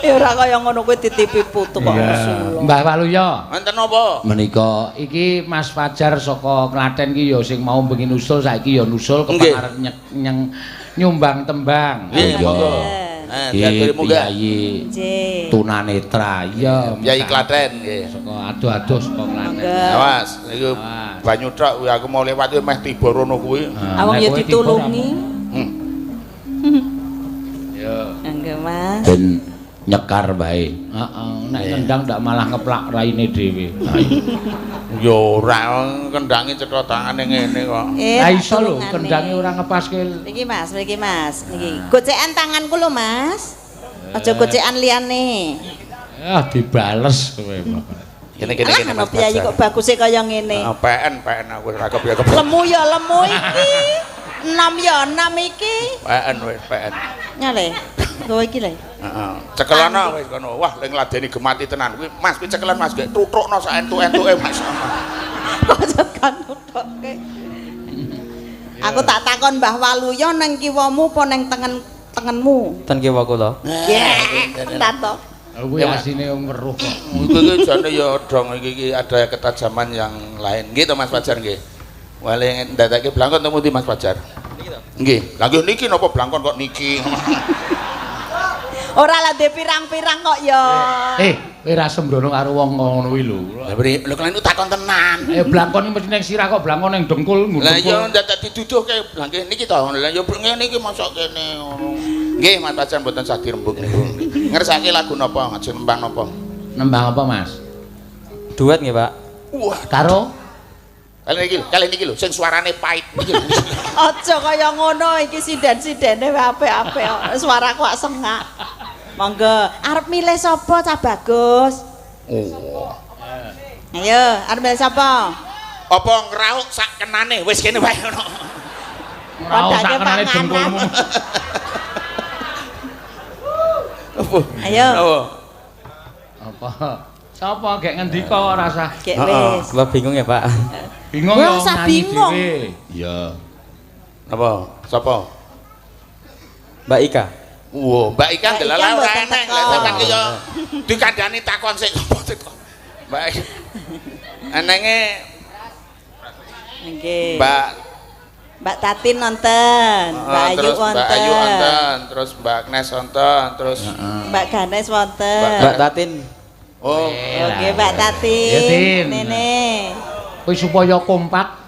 Ya ora kaya ngono kuwi titipi putu kok ngresula. Mbah Waluyo. Enten apa? Menika iki Mas Fajar saka Klaten ki ya sing mau bengi nusul saiki ya nusul Nggih. kepareng nyumbang tembang. Nggih, monggo. Iki Diaturi munggah. Piyayi Nggih. tunanetra. Iya, Piyayi Klaten nggih. Saka adoh-adoh saka Klaten. Monggo. Awas, iku Awas. banyu tok kuwi aku mau lewat kuwi meh tiba rono kuwi. Nah, Awang nek ya kowe tiba ditulungi. Hmm. Ya. Nggih, Mas. Ben nyekar wae. Heeh, nek nendang ndak malah ngeplak raine dhewe. Ya ora kendange cetha tangane ngene kok. Eh, Lah tak iso lho, tulungane. kendange ora ngepaske. Niki Mas, niki Mas, niki. Gocekan tanganku lho, Mas. Aja gocekan liyane. Ah dibales kowe. Kene kene Alah, kene ana Mas. piyayi kok baguse kaya ngene. Heeh, PN PN aku ora kepiye kepiye. Lemu ya lemu iki. Enam ya enam iki. PN wis PN. Nyale. Kowe iki lho. Heeh. Cekelana wis kono. Wah, ling ladeni gemati tenan kuwi. Mas kuwi cekelan Mas gek tuthukno sak entuk-entuke Mas. Kok kan nutukke. Aku tak takon Mbah Waluyo nang kiwamu apa nang tengenmu? Ten kiwa kula. Ya, tenan to. Kuwi asine wong weruh kok. Iku iki jane ya dong iki iki ada ketajaman yang lain. Nggih to Mas Fajar nggih. Wale ndadake blangkon temu ndi Mas Fajar? Niki to. Nggih. Lah nggih niki napa blangkon kok niki? Ora lah ndek pirang-pirang kok ya. Kowe ora sembrono karo wong ngono kuwi lho. Lah lho kalian takon tenan. Blangkon iki mesti ning sirah kok blangkon ning dengkul nggo. Lah iya ndadak diduduhke blangke niki to. Lah ya ngene iki mosok kene ngono. Nggih Mas Fajar mboten sah dirembug niku. Ngersake lagu napa? Ajeng nembang napa? Nembang apa, Mas? Duet nggih, Pak. Wah, karo kali niki lho sing suarane pait niki lho. Aja kaya ngono iki sinden-sindene apik-apik. Suaraku kok sengak. Monggo, arep milih sapa Cah Bagus? Oh. Ayo, arep milih sapa? Apa ngrauk sak kenane wis kene wae ngono. Ngrauk sak kenane dengkulmu. Apa? Ayo. Apa? Sapa gek ngendika kok ora usah. Gek wis. Kula bingung ya, Pak. Bingung ya nyanyi dhewe. Iya. Apa? Sapa? Mbak Ika. Wah, Mbak Ika ndelala ora eneng. Lah sampean ki yo dikandani takon sik sapa. Mbak enenge nggih. Mbak Tatin nonton, Mbak Ayu wonten. Mbak Ayu wonten, terus Mbak Agnes wonten, terus Mbak Ganes wonten. Mbak Tatin. Oh, oke Mbak Tatin. Nene. Kuwi supaya kompak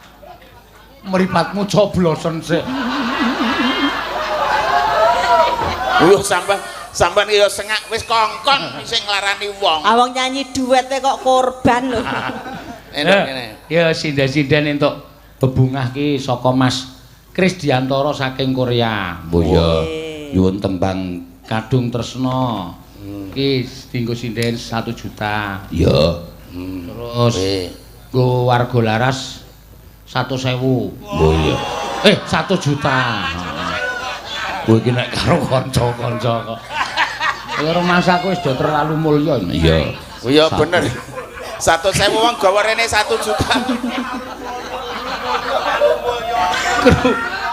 mripatmu coblosen sik. Wah, sampean iki ya sengak wis kongkon sing nglarani wong. Ah wong nyanyi duet kok korban lho. Enak ngene. Ya sinden-sinden entuk bebungah ki saka Mas Krisdiantara saking Korea. Oh iya. Nyuwun tembang Kadung Tresna. Ki dinggo sinden 1 juta. Iya. Terus nggo warga laras 100.000. Oh iya. 1 juta. Kowe iki nek karo kanca-kanca kok. Ya rumangsaku wis do terlalu mulya. Iya. Iya bener. 100.000 wong gawa rene 1 juta.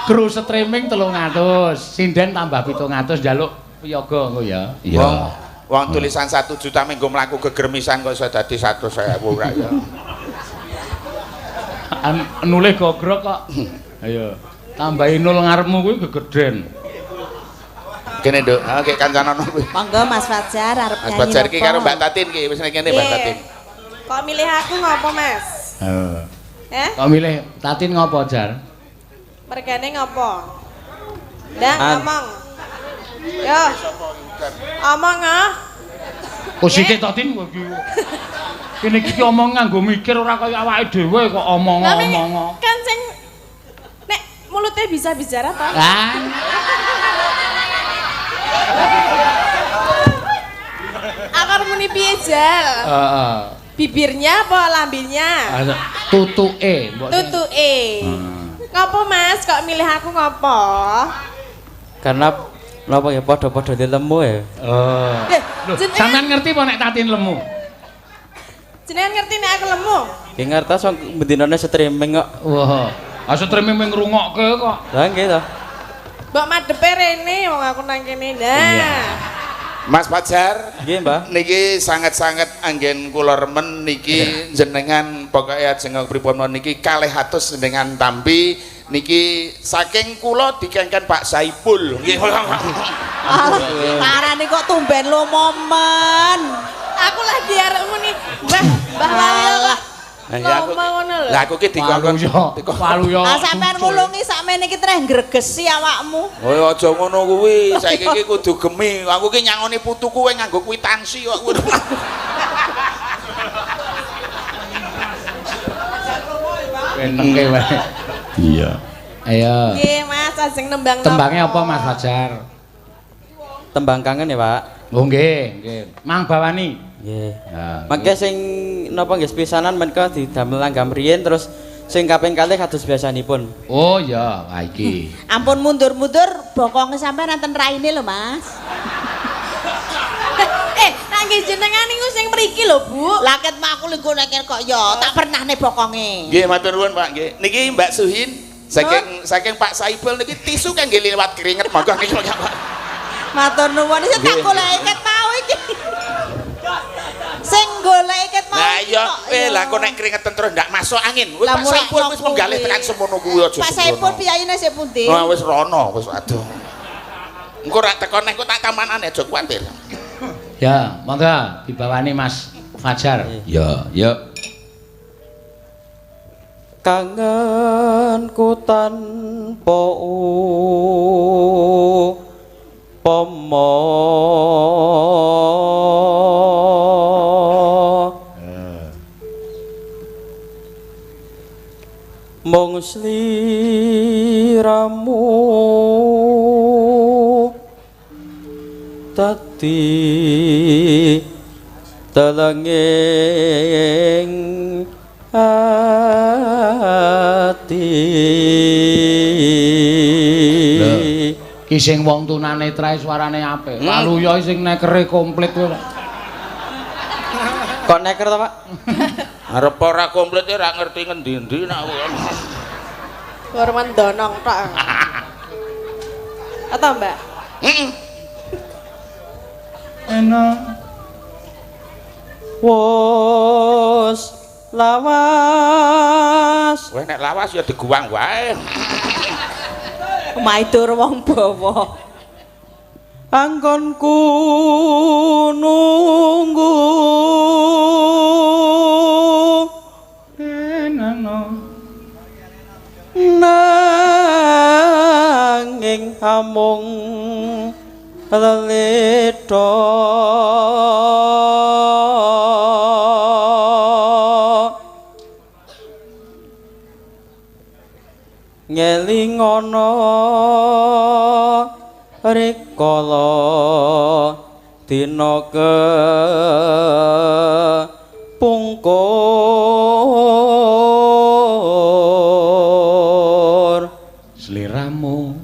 Kru streaming 300, sinden tambah 700 njaluk piyaga engko ya. Iya. Wong tulisan 1 juta menggo mlaku gegermisan kok iso dadi 100.000 ora ya. Nulih gogrok kok. Ayo, tambahi nol ngarepmu kuwi gegeden. Kene Nduk, ha kek kancanono kuwi. Monggo Mas Fajar arep nyanyi. Mas Fajar iki karo Mbak Tatin iki wis nek kene Mbak Tatin. Kok milih aku ngopo, Mas? Heeh. Eh? Kok milih Tatin ngopo, Jar? Mergane ngopo? Ndang ngomong. Yo. Omong ah. Kok sithik to Tin kowe iki. Kene iki omong nganggo mikir ora kaya awake dhewe kok omong-omong. Kan sing nek mulute bisa bicara to. Lah. Akar muni piye, Jal? Heeh. Bibirnya apa lambenya? Tutuke, mbok. Tutuke. Ngopo, Mas? Kok milih aku ngopo? Karena napa ya padha-padha lemu ya. Oh. Lho, sampean ngerti apa nek Tatin lemu? Jenengan ngerti nek aku lemu? Nggih ngertos wong bendinane streaming kok. Wah. Ah streaming mung ngrungokke kok. Lah nggih to. Mbok madhepe rene wong aku nang kene. Nah. Mas Fajar, nggih, Mbah. Niki sanget-sanget anggen kula remen niki jenengan pokoke ajeng pripun niki 200 jenengan tampi niki saking kula dikengken Pak Saipul. Nggih. Parane kok tumben lo momen. Aku lagi arep muni, Mbah, Mbah Waluyo kok. Lah aku ki dikongkon Waluyo. Ah sampean ngulungi sakmene iki treh ngregesi awakmu. Oh aja ngono kuwi, saiki iki kudu gemi. Aku ki nyangoni putuku kowe nganggo kwitansi kok. Enengke wae. Iya. Ayo. Nggih, Mas, ajeng nembang. Tembangnya apa Mas Fajar? Tembang kangen ya, Pak. Oh nggih, nggih. Mang Bawani. Nggih. Mangke sing napa nggih pisanan menika didamel langgam riyin terus sing kaping kalih kados biasanipun. Oh iya, wah iki. Ampun mundur-mundur bokonge sampean enten raine lho, Mas. Nang nggih jenengan niku sing mriki lho, Bu. Lah ket mak aku lho nek kok ya tak pernahne bokonge. Nggih, matur nuwun, Pak nggih. Niki Mbak Suhin saking Pak Saipul niki tisu kangge liwat keringet monggo niki Pak. Matur nuwun iki tak goleki ket mau iki. Sing goleki ket mau. Lah iya, lah kok nek keringetan terus ndak masuk angin. Wis Pak Saipul wis menggalih tekan semono kuwi aja. Pak Saipul piyayine sik pundi? Wah wis rono, wis aduh. Engko ora teko neh kok tak tamanane aja kuwatir. Ya, monggo dibawani Mas Fajar. Ya, ya. Kangenku tanpa upama. Mung sliramu dadi telenging ati. Lho, ki sing wong tunanetra suarane apik. Waluya sing nekere komplit kowe. Kok neker to, Pak? Arep ora komplit ora ngerti ngendi-endi nek aku. Ora mendonong tok. Atau Mbak? Heeh. Enak. Wos lawas. Kowe nek lawas ya diguwang wae. Maidur wong bawa. Anggonku nunggu nanging amung leletho ngelingono rikala dina kepungkur. Sliramu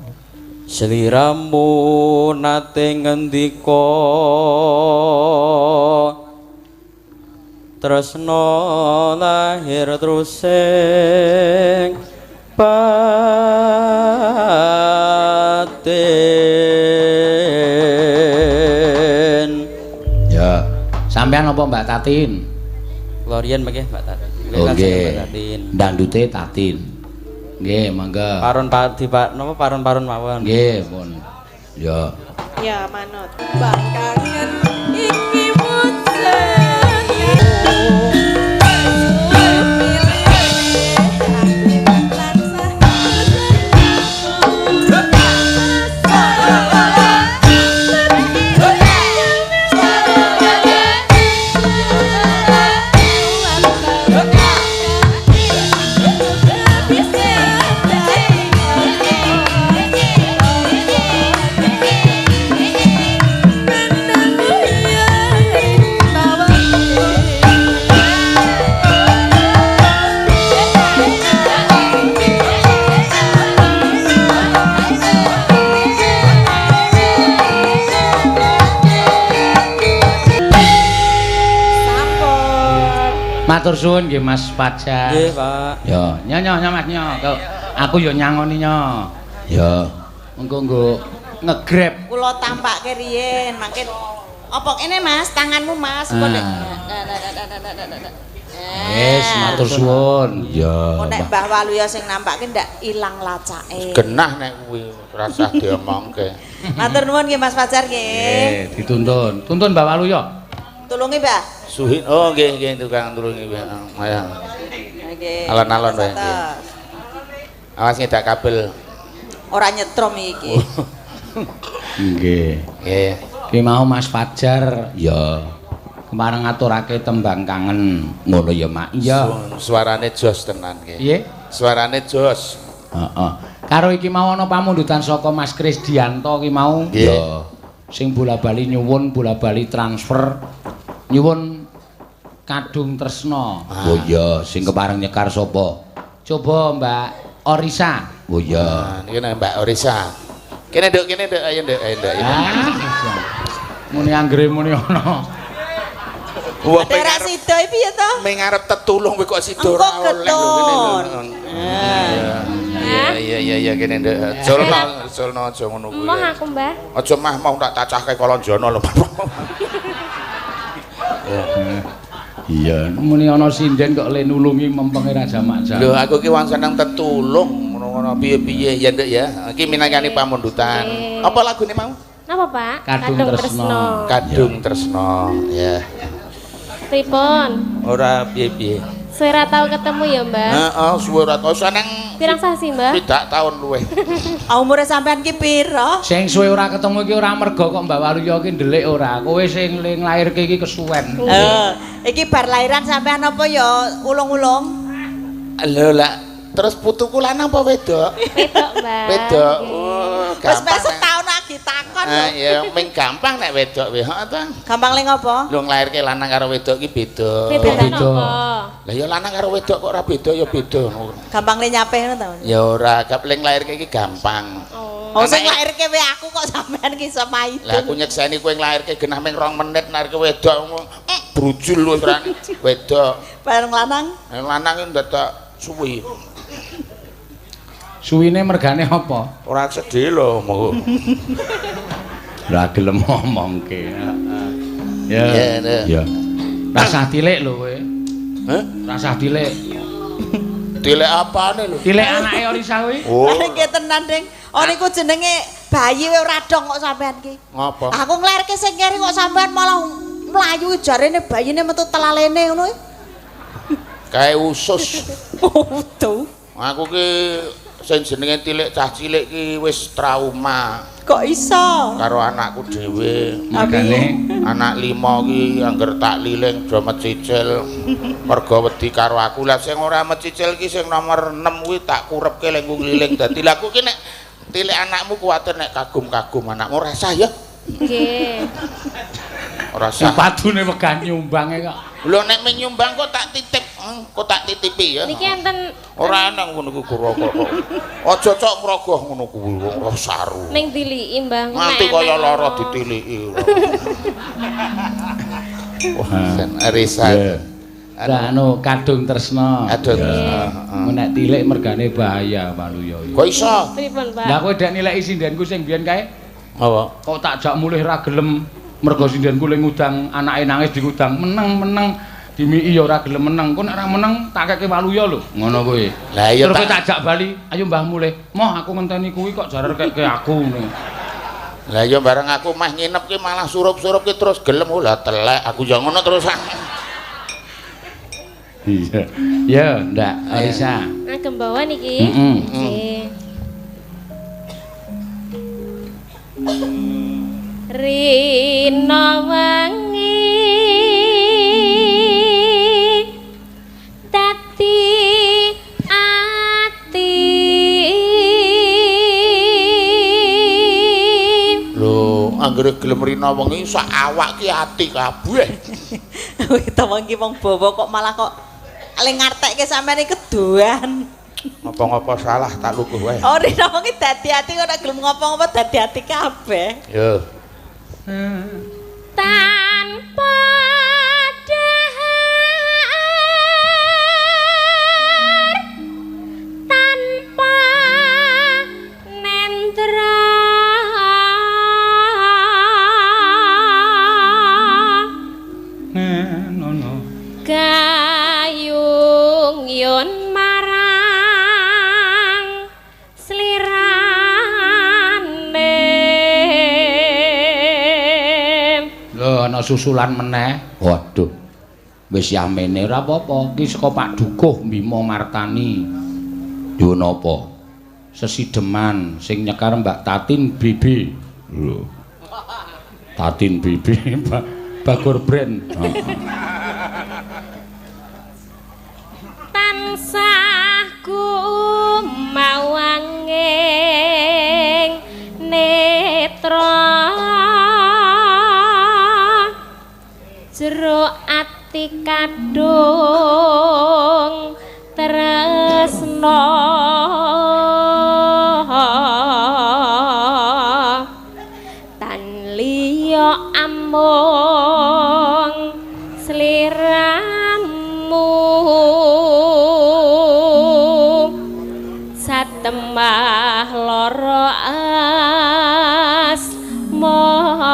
sliramu nate ngendika tresna lahir trusing batin. Ya, sampean apa Mbak Tatin? Lorian mangke Mbak Tatin. Oh nggih. Dandute Tatin. Nggih, mangga. Paron padi Pak, napa paron-paron mawon. Nggih, pun. Ya. Ya, manut. Bang kangen iki mujud. Matur suwun nggih Mas Fajar. Nggih, Pak. Ya, nyo nyo Mas nyo. Aku yo nyangoni nyo. Ya. Engko nggo ngegrab. Kula tampake riyin, mangke apa kene Mas, tanganmu Mas, kok nek. Wis, matur suwun. Ya. Kok nek Mbah Waluya sing nampake ndak ilang lacake. Genah nek kuwi rasah diomongke. Matur nuwun nggih Mas Fajar nggih. Nggih, dituntun. Tuntun Mbah Waluya. Tulungi, Mbah. Suhin, oh nggih nggih tukang tulungi ayo. Nggih. Alon-alon wae nggih. Awas ngedak kabel. Ora nyetrum iki. Nggih. Nggih. Ki mau Mas Fajar ya kemarin ngaturake tembang kangen ngono ya Mak. Iya. Suarane jos tenan nggih. Piye? Suarane jos. Heeh. Karo iki mau ana pamundutan saka Mas Krisdianto ki mau. Iya. Sing bola-bali nyuwun bola-bali transfer nyuwun Kadung Tresna. Oh iya, sing kepareng nyekar sapa? Coba Mbak Orisa. Oh iya. Niki nek Mbak Orisa. Kene nduk, ayo nduk, ayo nduk. Muni anggere muni ana. Wong ora sida iki piye to? Ming arep tetulung kowe kok sida ora oleh lho kene lho. Iya iya iya kene nduk. Culno, culno aja ngono kuwi. Moh aku, Mbah. Aja mah mau tak cacahke Kalanjana lho. Iya, muni ana sinden kok le nulungi mempenge Raja Makjang. Lho aku ki wong seneng tetulung ngono-ngono piye-piye ya nduk ya. Iki minangkani pamundutan. Apa lagune mau? Napa, Pak? Kadung Tresno. Kadung Tresno, ya. Pripun? Ora piye-piye. Suwe ra tau ketemu ya, Mbak? Heeh, suwe ora tau seneng. Pirang sasi, Mbak? Tidak tahun luwih. Umure sampean ki pira? Sing suwe ora ketemu iki ora merga kok Mbak Waluyo ki ndelik ora. Kowe sing nglairke iki kesuwen. Heeh. Iki bar lairan sampean apa ya ulung-ulung? Lho lah, terus putuku lanang apa wedok? Wedok, Mbak. Wedok. Oh, wis meh setahun lagi takon. Ya ming gampang nek wedok wae, heeh ta. Gampang ling apa? Lho nglairke lanang karo wedok iki beda. Beda napa? Lah ya lanang karo wedok kok ora beda ya beda. Gampang le nyapeh ngono ta? Ya ora, gap ling nglairke iki gampang. Oh, sing nglairke wae aku kok sampean ki iso maido. Lah aku nyekseni kowe nglairke genah ming 2 menit nglairke wedok brujul wis ora wedok. Bareng lanang? Lanang iki ndadak suwi. Suwine mergane apa? Ora sedih lho, monggo. Ora gelem ngomongke. Ya. Ya. Rasah tilik lho kowe. Heh? Rasah tilik. Tilik apane lho? Tilik anake Orisa kuwi. Oh. Nggih tenan, Ding. Oh niku jenenge bayi wae ora dong kok sampean ki. Ngapa? Aku nglairke sing keri kok sampean malah mlayu jarene bayine metu telalene ngono kuwi. Kae usus. Utuh. Aku ki sing jenenge tilik cah cilik ki wis trauma. Kok iso? Karo anakku dhewe. Makane anak 5 ki angger tak liling do mecicil. Mergo wedi karo aku. Lah sing ora mecicil ki sing nomor 6 kuwi tak kurepke lengku ngliling. Dadi lah aku ki nek tilik anakmu kuwatir nek kagum-kagum anakmu ora sah ya. Nggih. Ora sah. Padune wegah nyumbange kok. Lho nek menyumbang kok tak titip, kok tak titipi ya. Niki enten ora eneng ngono kuwi kok. Aja cok ngrogoh ngono kuwi wong ora saru. Ning diliki, Mbah. Nganti kaya lara ditiliki. Wah, sen Risa. Lah anu Kadung Tresno. Kadung Tresno. Nek tilik mergane bahaya Waluyo. Kok iso? Pripun, Pak? Lah kowe dek nileki sindenku sing biyen kae? Apa? Kok tak jak mulih ra gelem mergo sindenku le ngudang anake nangis diudang meneng-meneng dimiki ya ora gelem meneng. Kok nek ora meneng tak keke Waluyo lho. Ngono kuwi. Lah iya terus tak jak bali, ayo Mbah mulih. Moh aku ngenteni kuwi kok jarar keke aku ngono. Lah iya bareng aku mah nginep ki malah surup-surup ki terus gelem. Oh lah telek aku ya ngono terus. Iya. Ya, ndak Alisa. Ngagem bawa niki. Nggih. Rina wangi dadi ati. Lho, anggere gelem rina wengi sak awak ki ati kabeh. Ta wong ki wong bawa kok malah kok le ngartekke sampean iki keduan. Ngopo-ngopo salah tak luguh wae. Oh, rina wengi dadi ati kok nek gelem ngopo-ngopo dadi ati kabeh. Yo. Tanpa dahar, tanpa nendra, nono gayung yun marang slirane. Lho ana susulan meneh. Waduh. Wis yamene ora apa-apa. Iki saka Pak Dukuh Bima Martani. Nyuwun apa? Sesideman sing nyekar Mbak Tatin BB. Lho. Tatin BB Bagor Brand. Tansah kumawanging netra jero ati kadung tresna tan liya amung sliramu satemah lara asmara.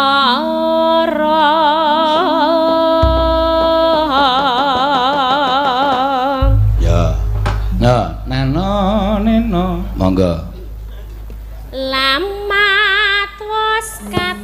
Ya. Nah, nano neno monggo. Lamat wos kat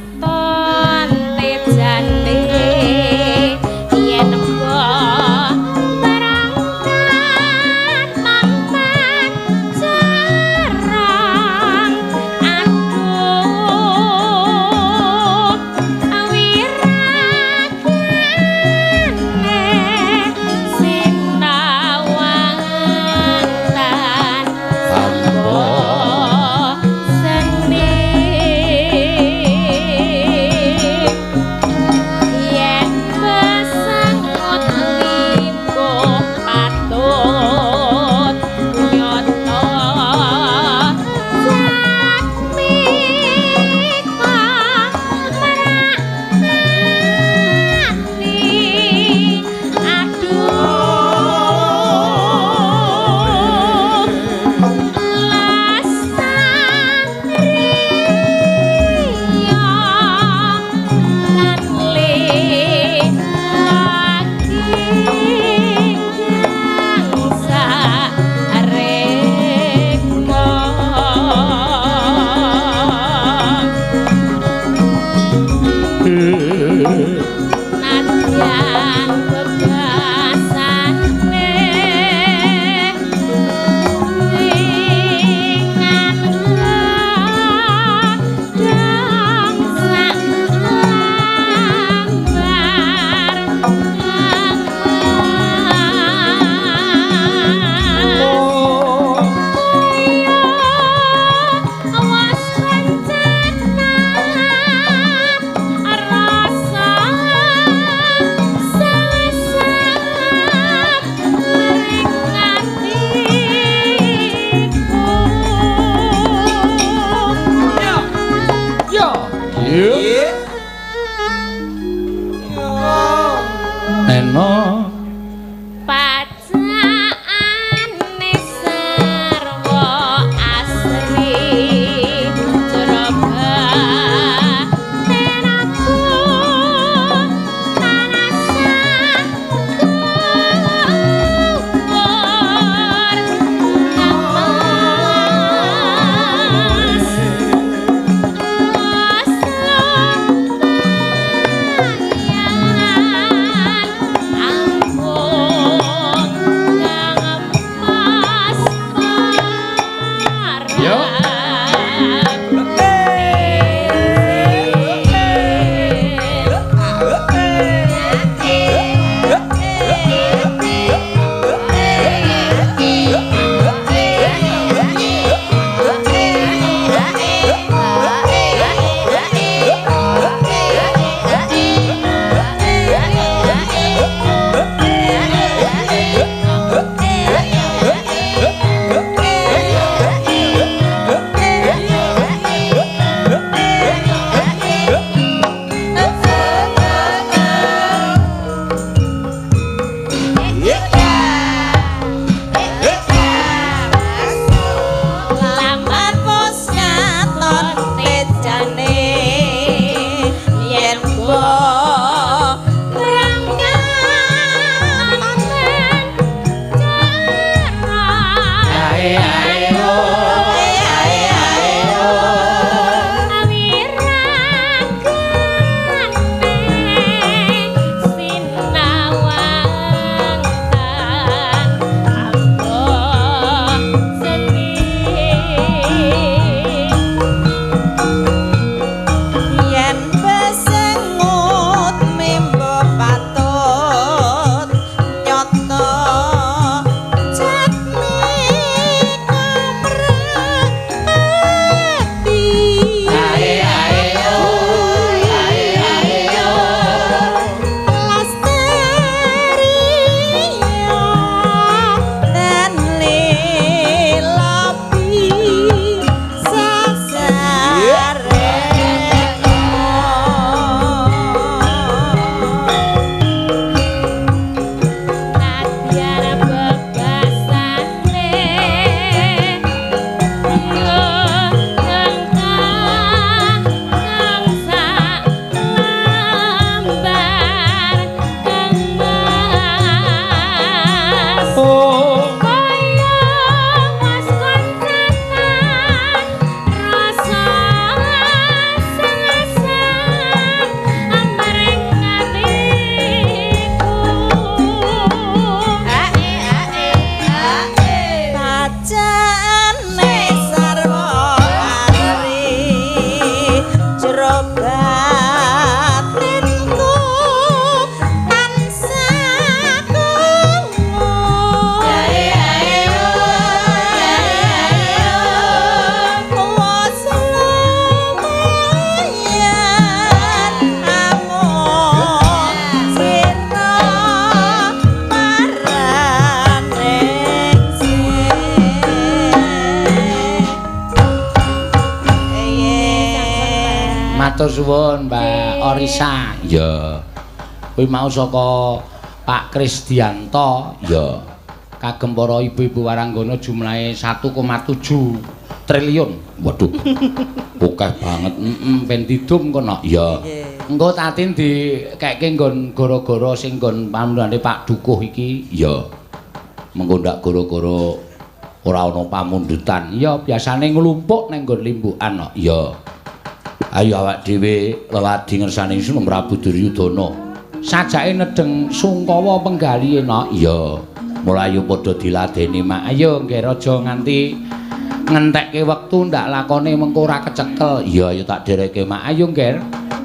Iya. Eno pacaane sarwa asri jroba tenaku tanasah kuwur kamas Yo. Lamar pos katon tejane yen Ae ae oh. Yen besengut mimbo patut nyoto jatmika mrati Ae ae oh. Ae ae oh. Lasteria dan lelapi Oh. Bacane sarwa asri jero batinku tansah krungu. Wos lumayan amung sirna paraning Matur suwun Mbak Orisa. Iya. Kuwi mau saka Pak Krisdianto. Iya. Kagem para ibu-ibu waranggana jumlahe 1,7 triliun. Waduh. Akeh banget. Heeh, ben didum kono. Iya. Engko Tatin dikekke nggon gara-gara sing nggon pamundhane Pak Dukuh iki. Iya. Mengko ndak gara-gara ora ana pamundutan. Iya, biasane nglumpuk nang nggon limbukan kok. Iya. Ayo awak dhewe leladi ngersane Ingsun Prabu Duryudana. Sajake nedheng sungkawa penggalihe nok. Iya. Mulayu padha diladeni mak. Ayo nggih raja nganti ngentekke wektu ndak lakone mengko ora kecekel. Iya ayo tak dereke mak. Ayo nggih.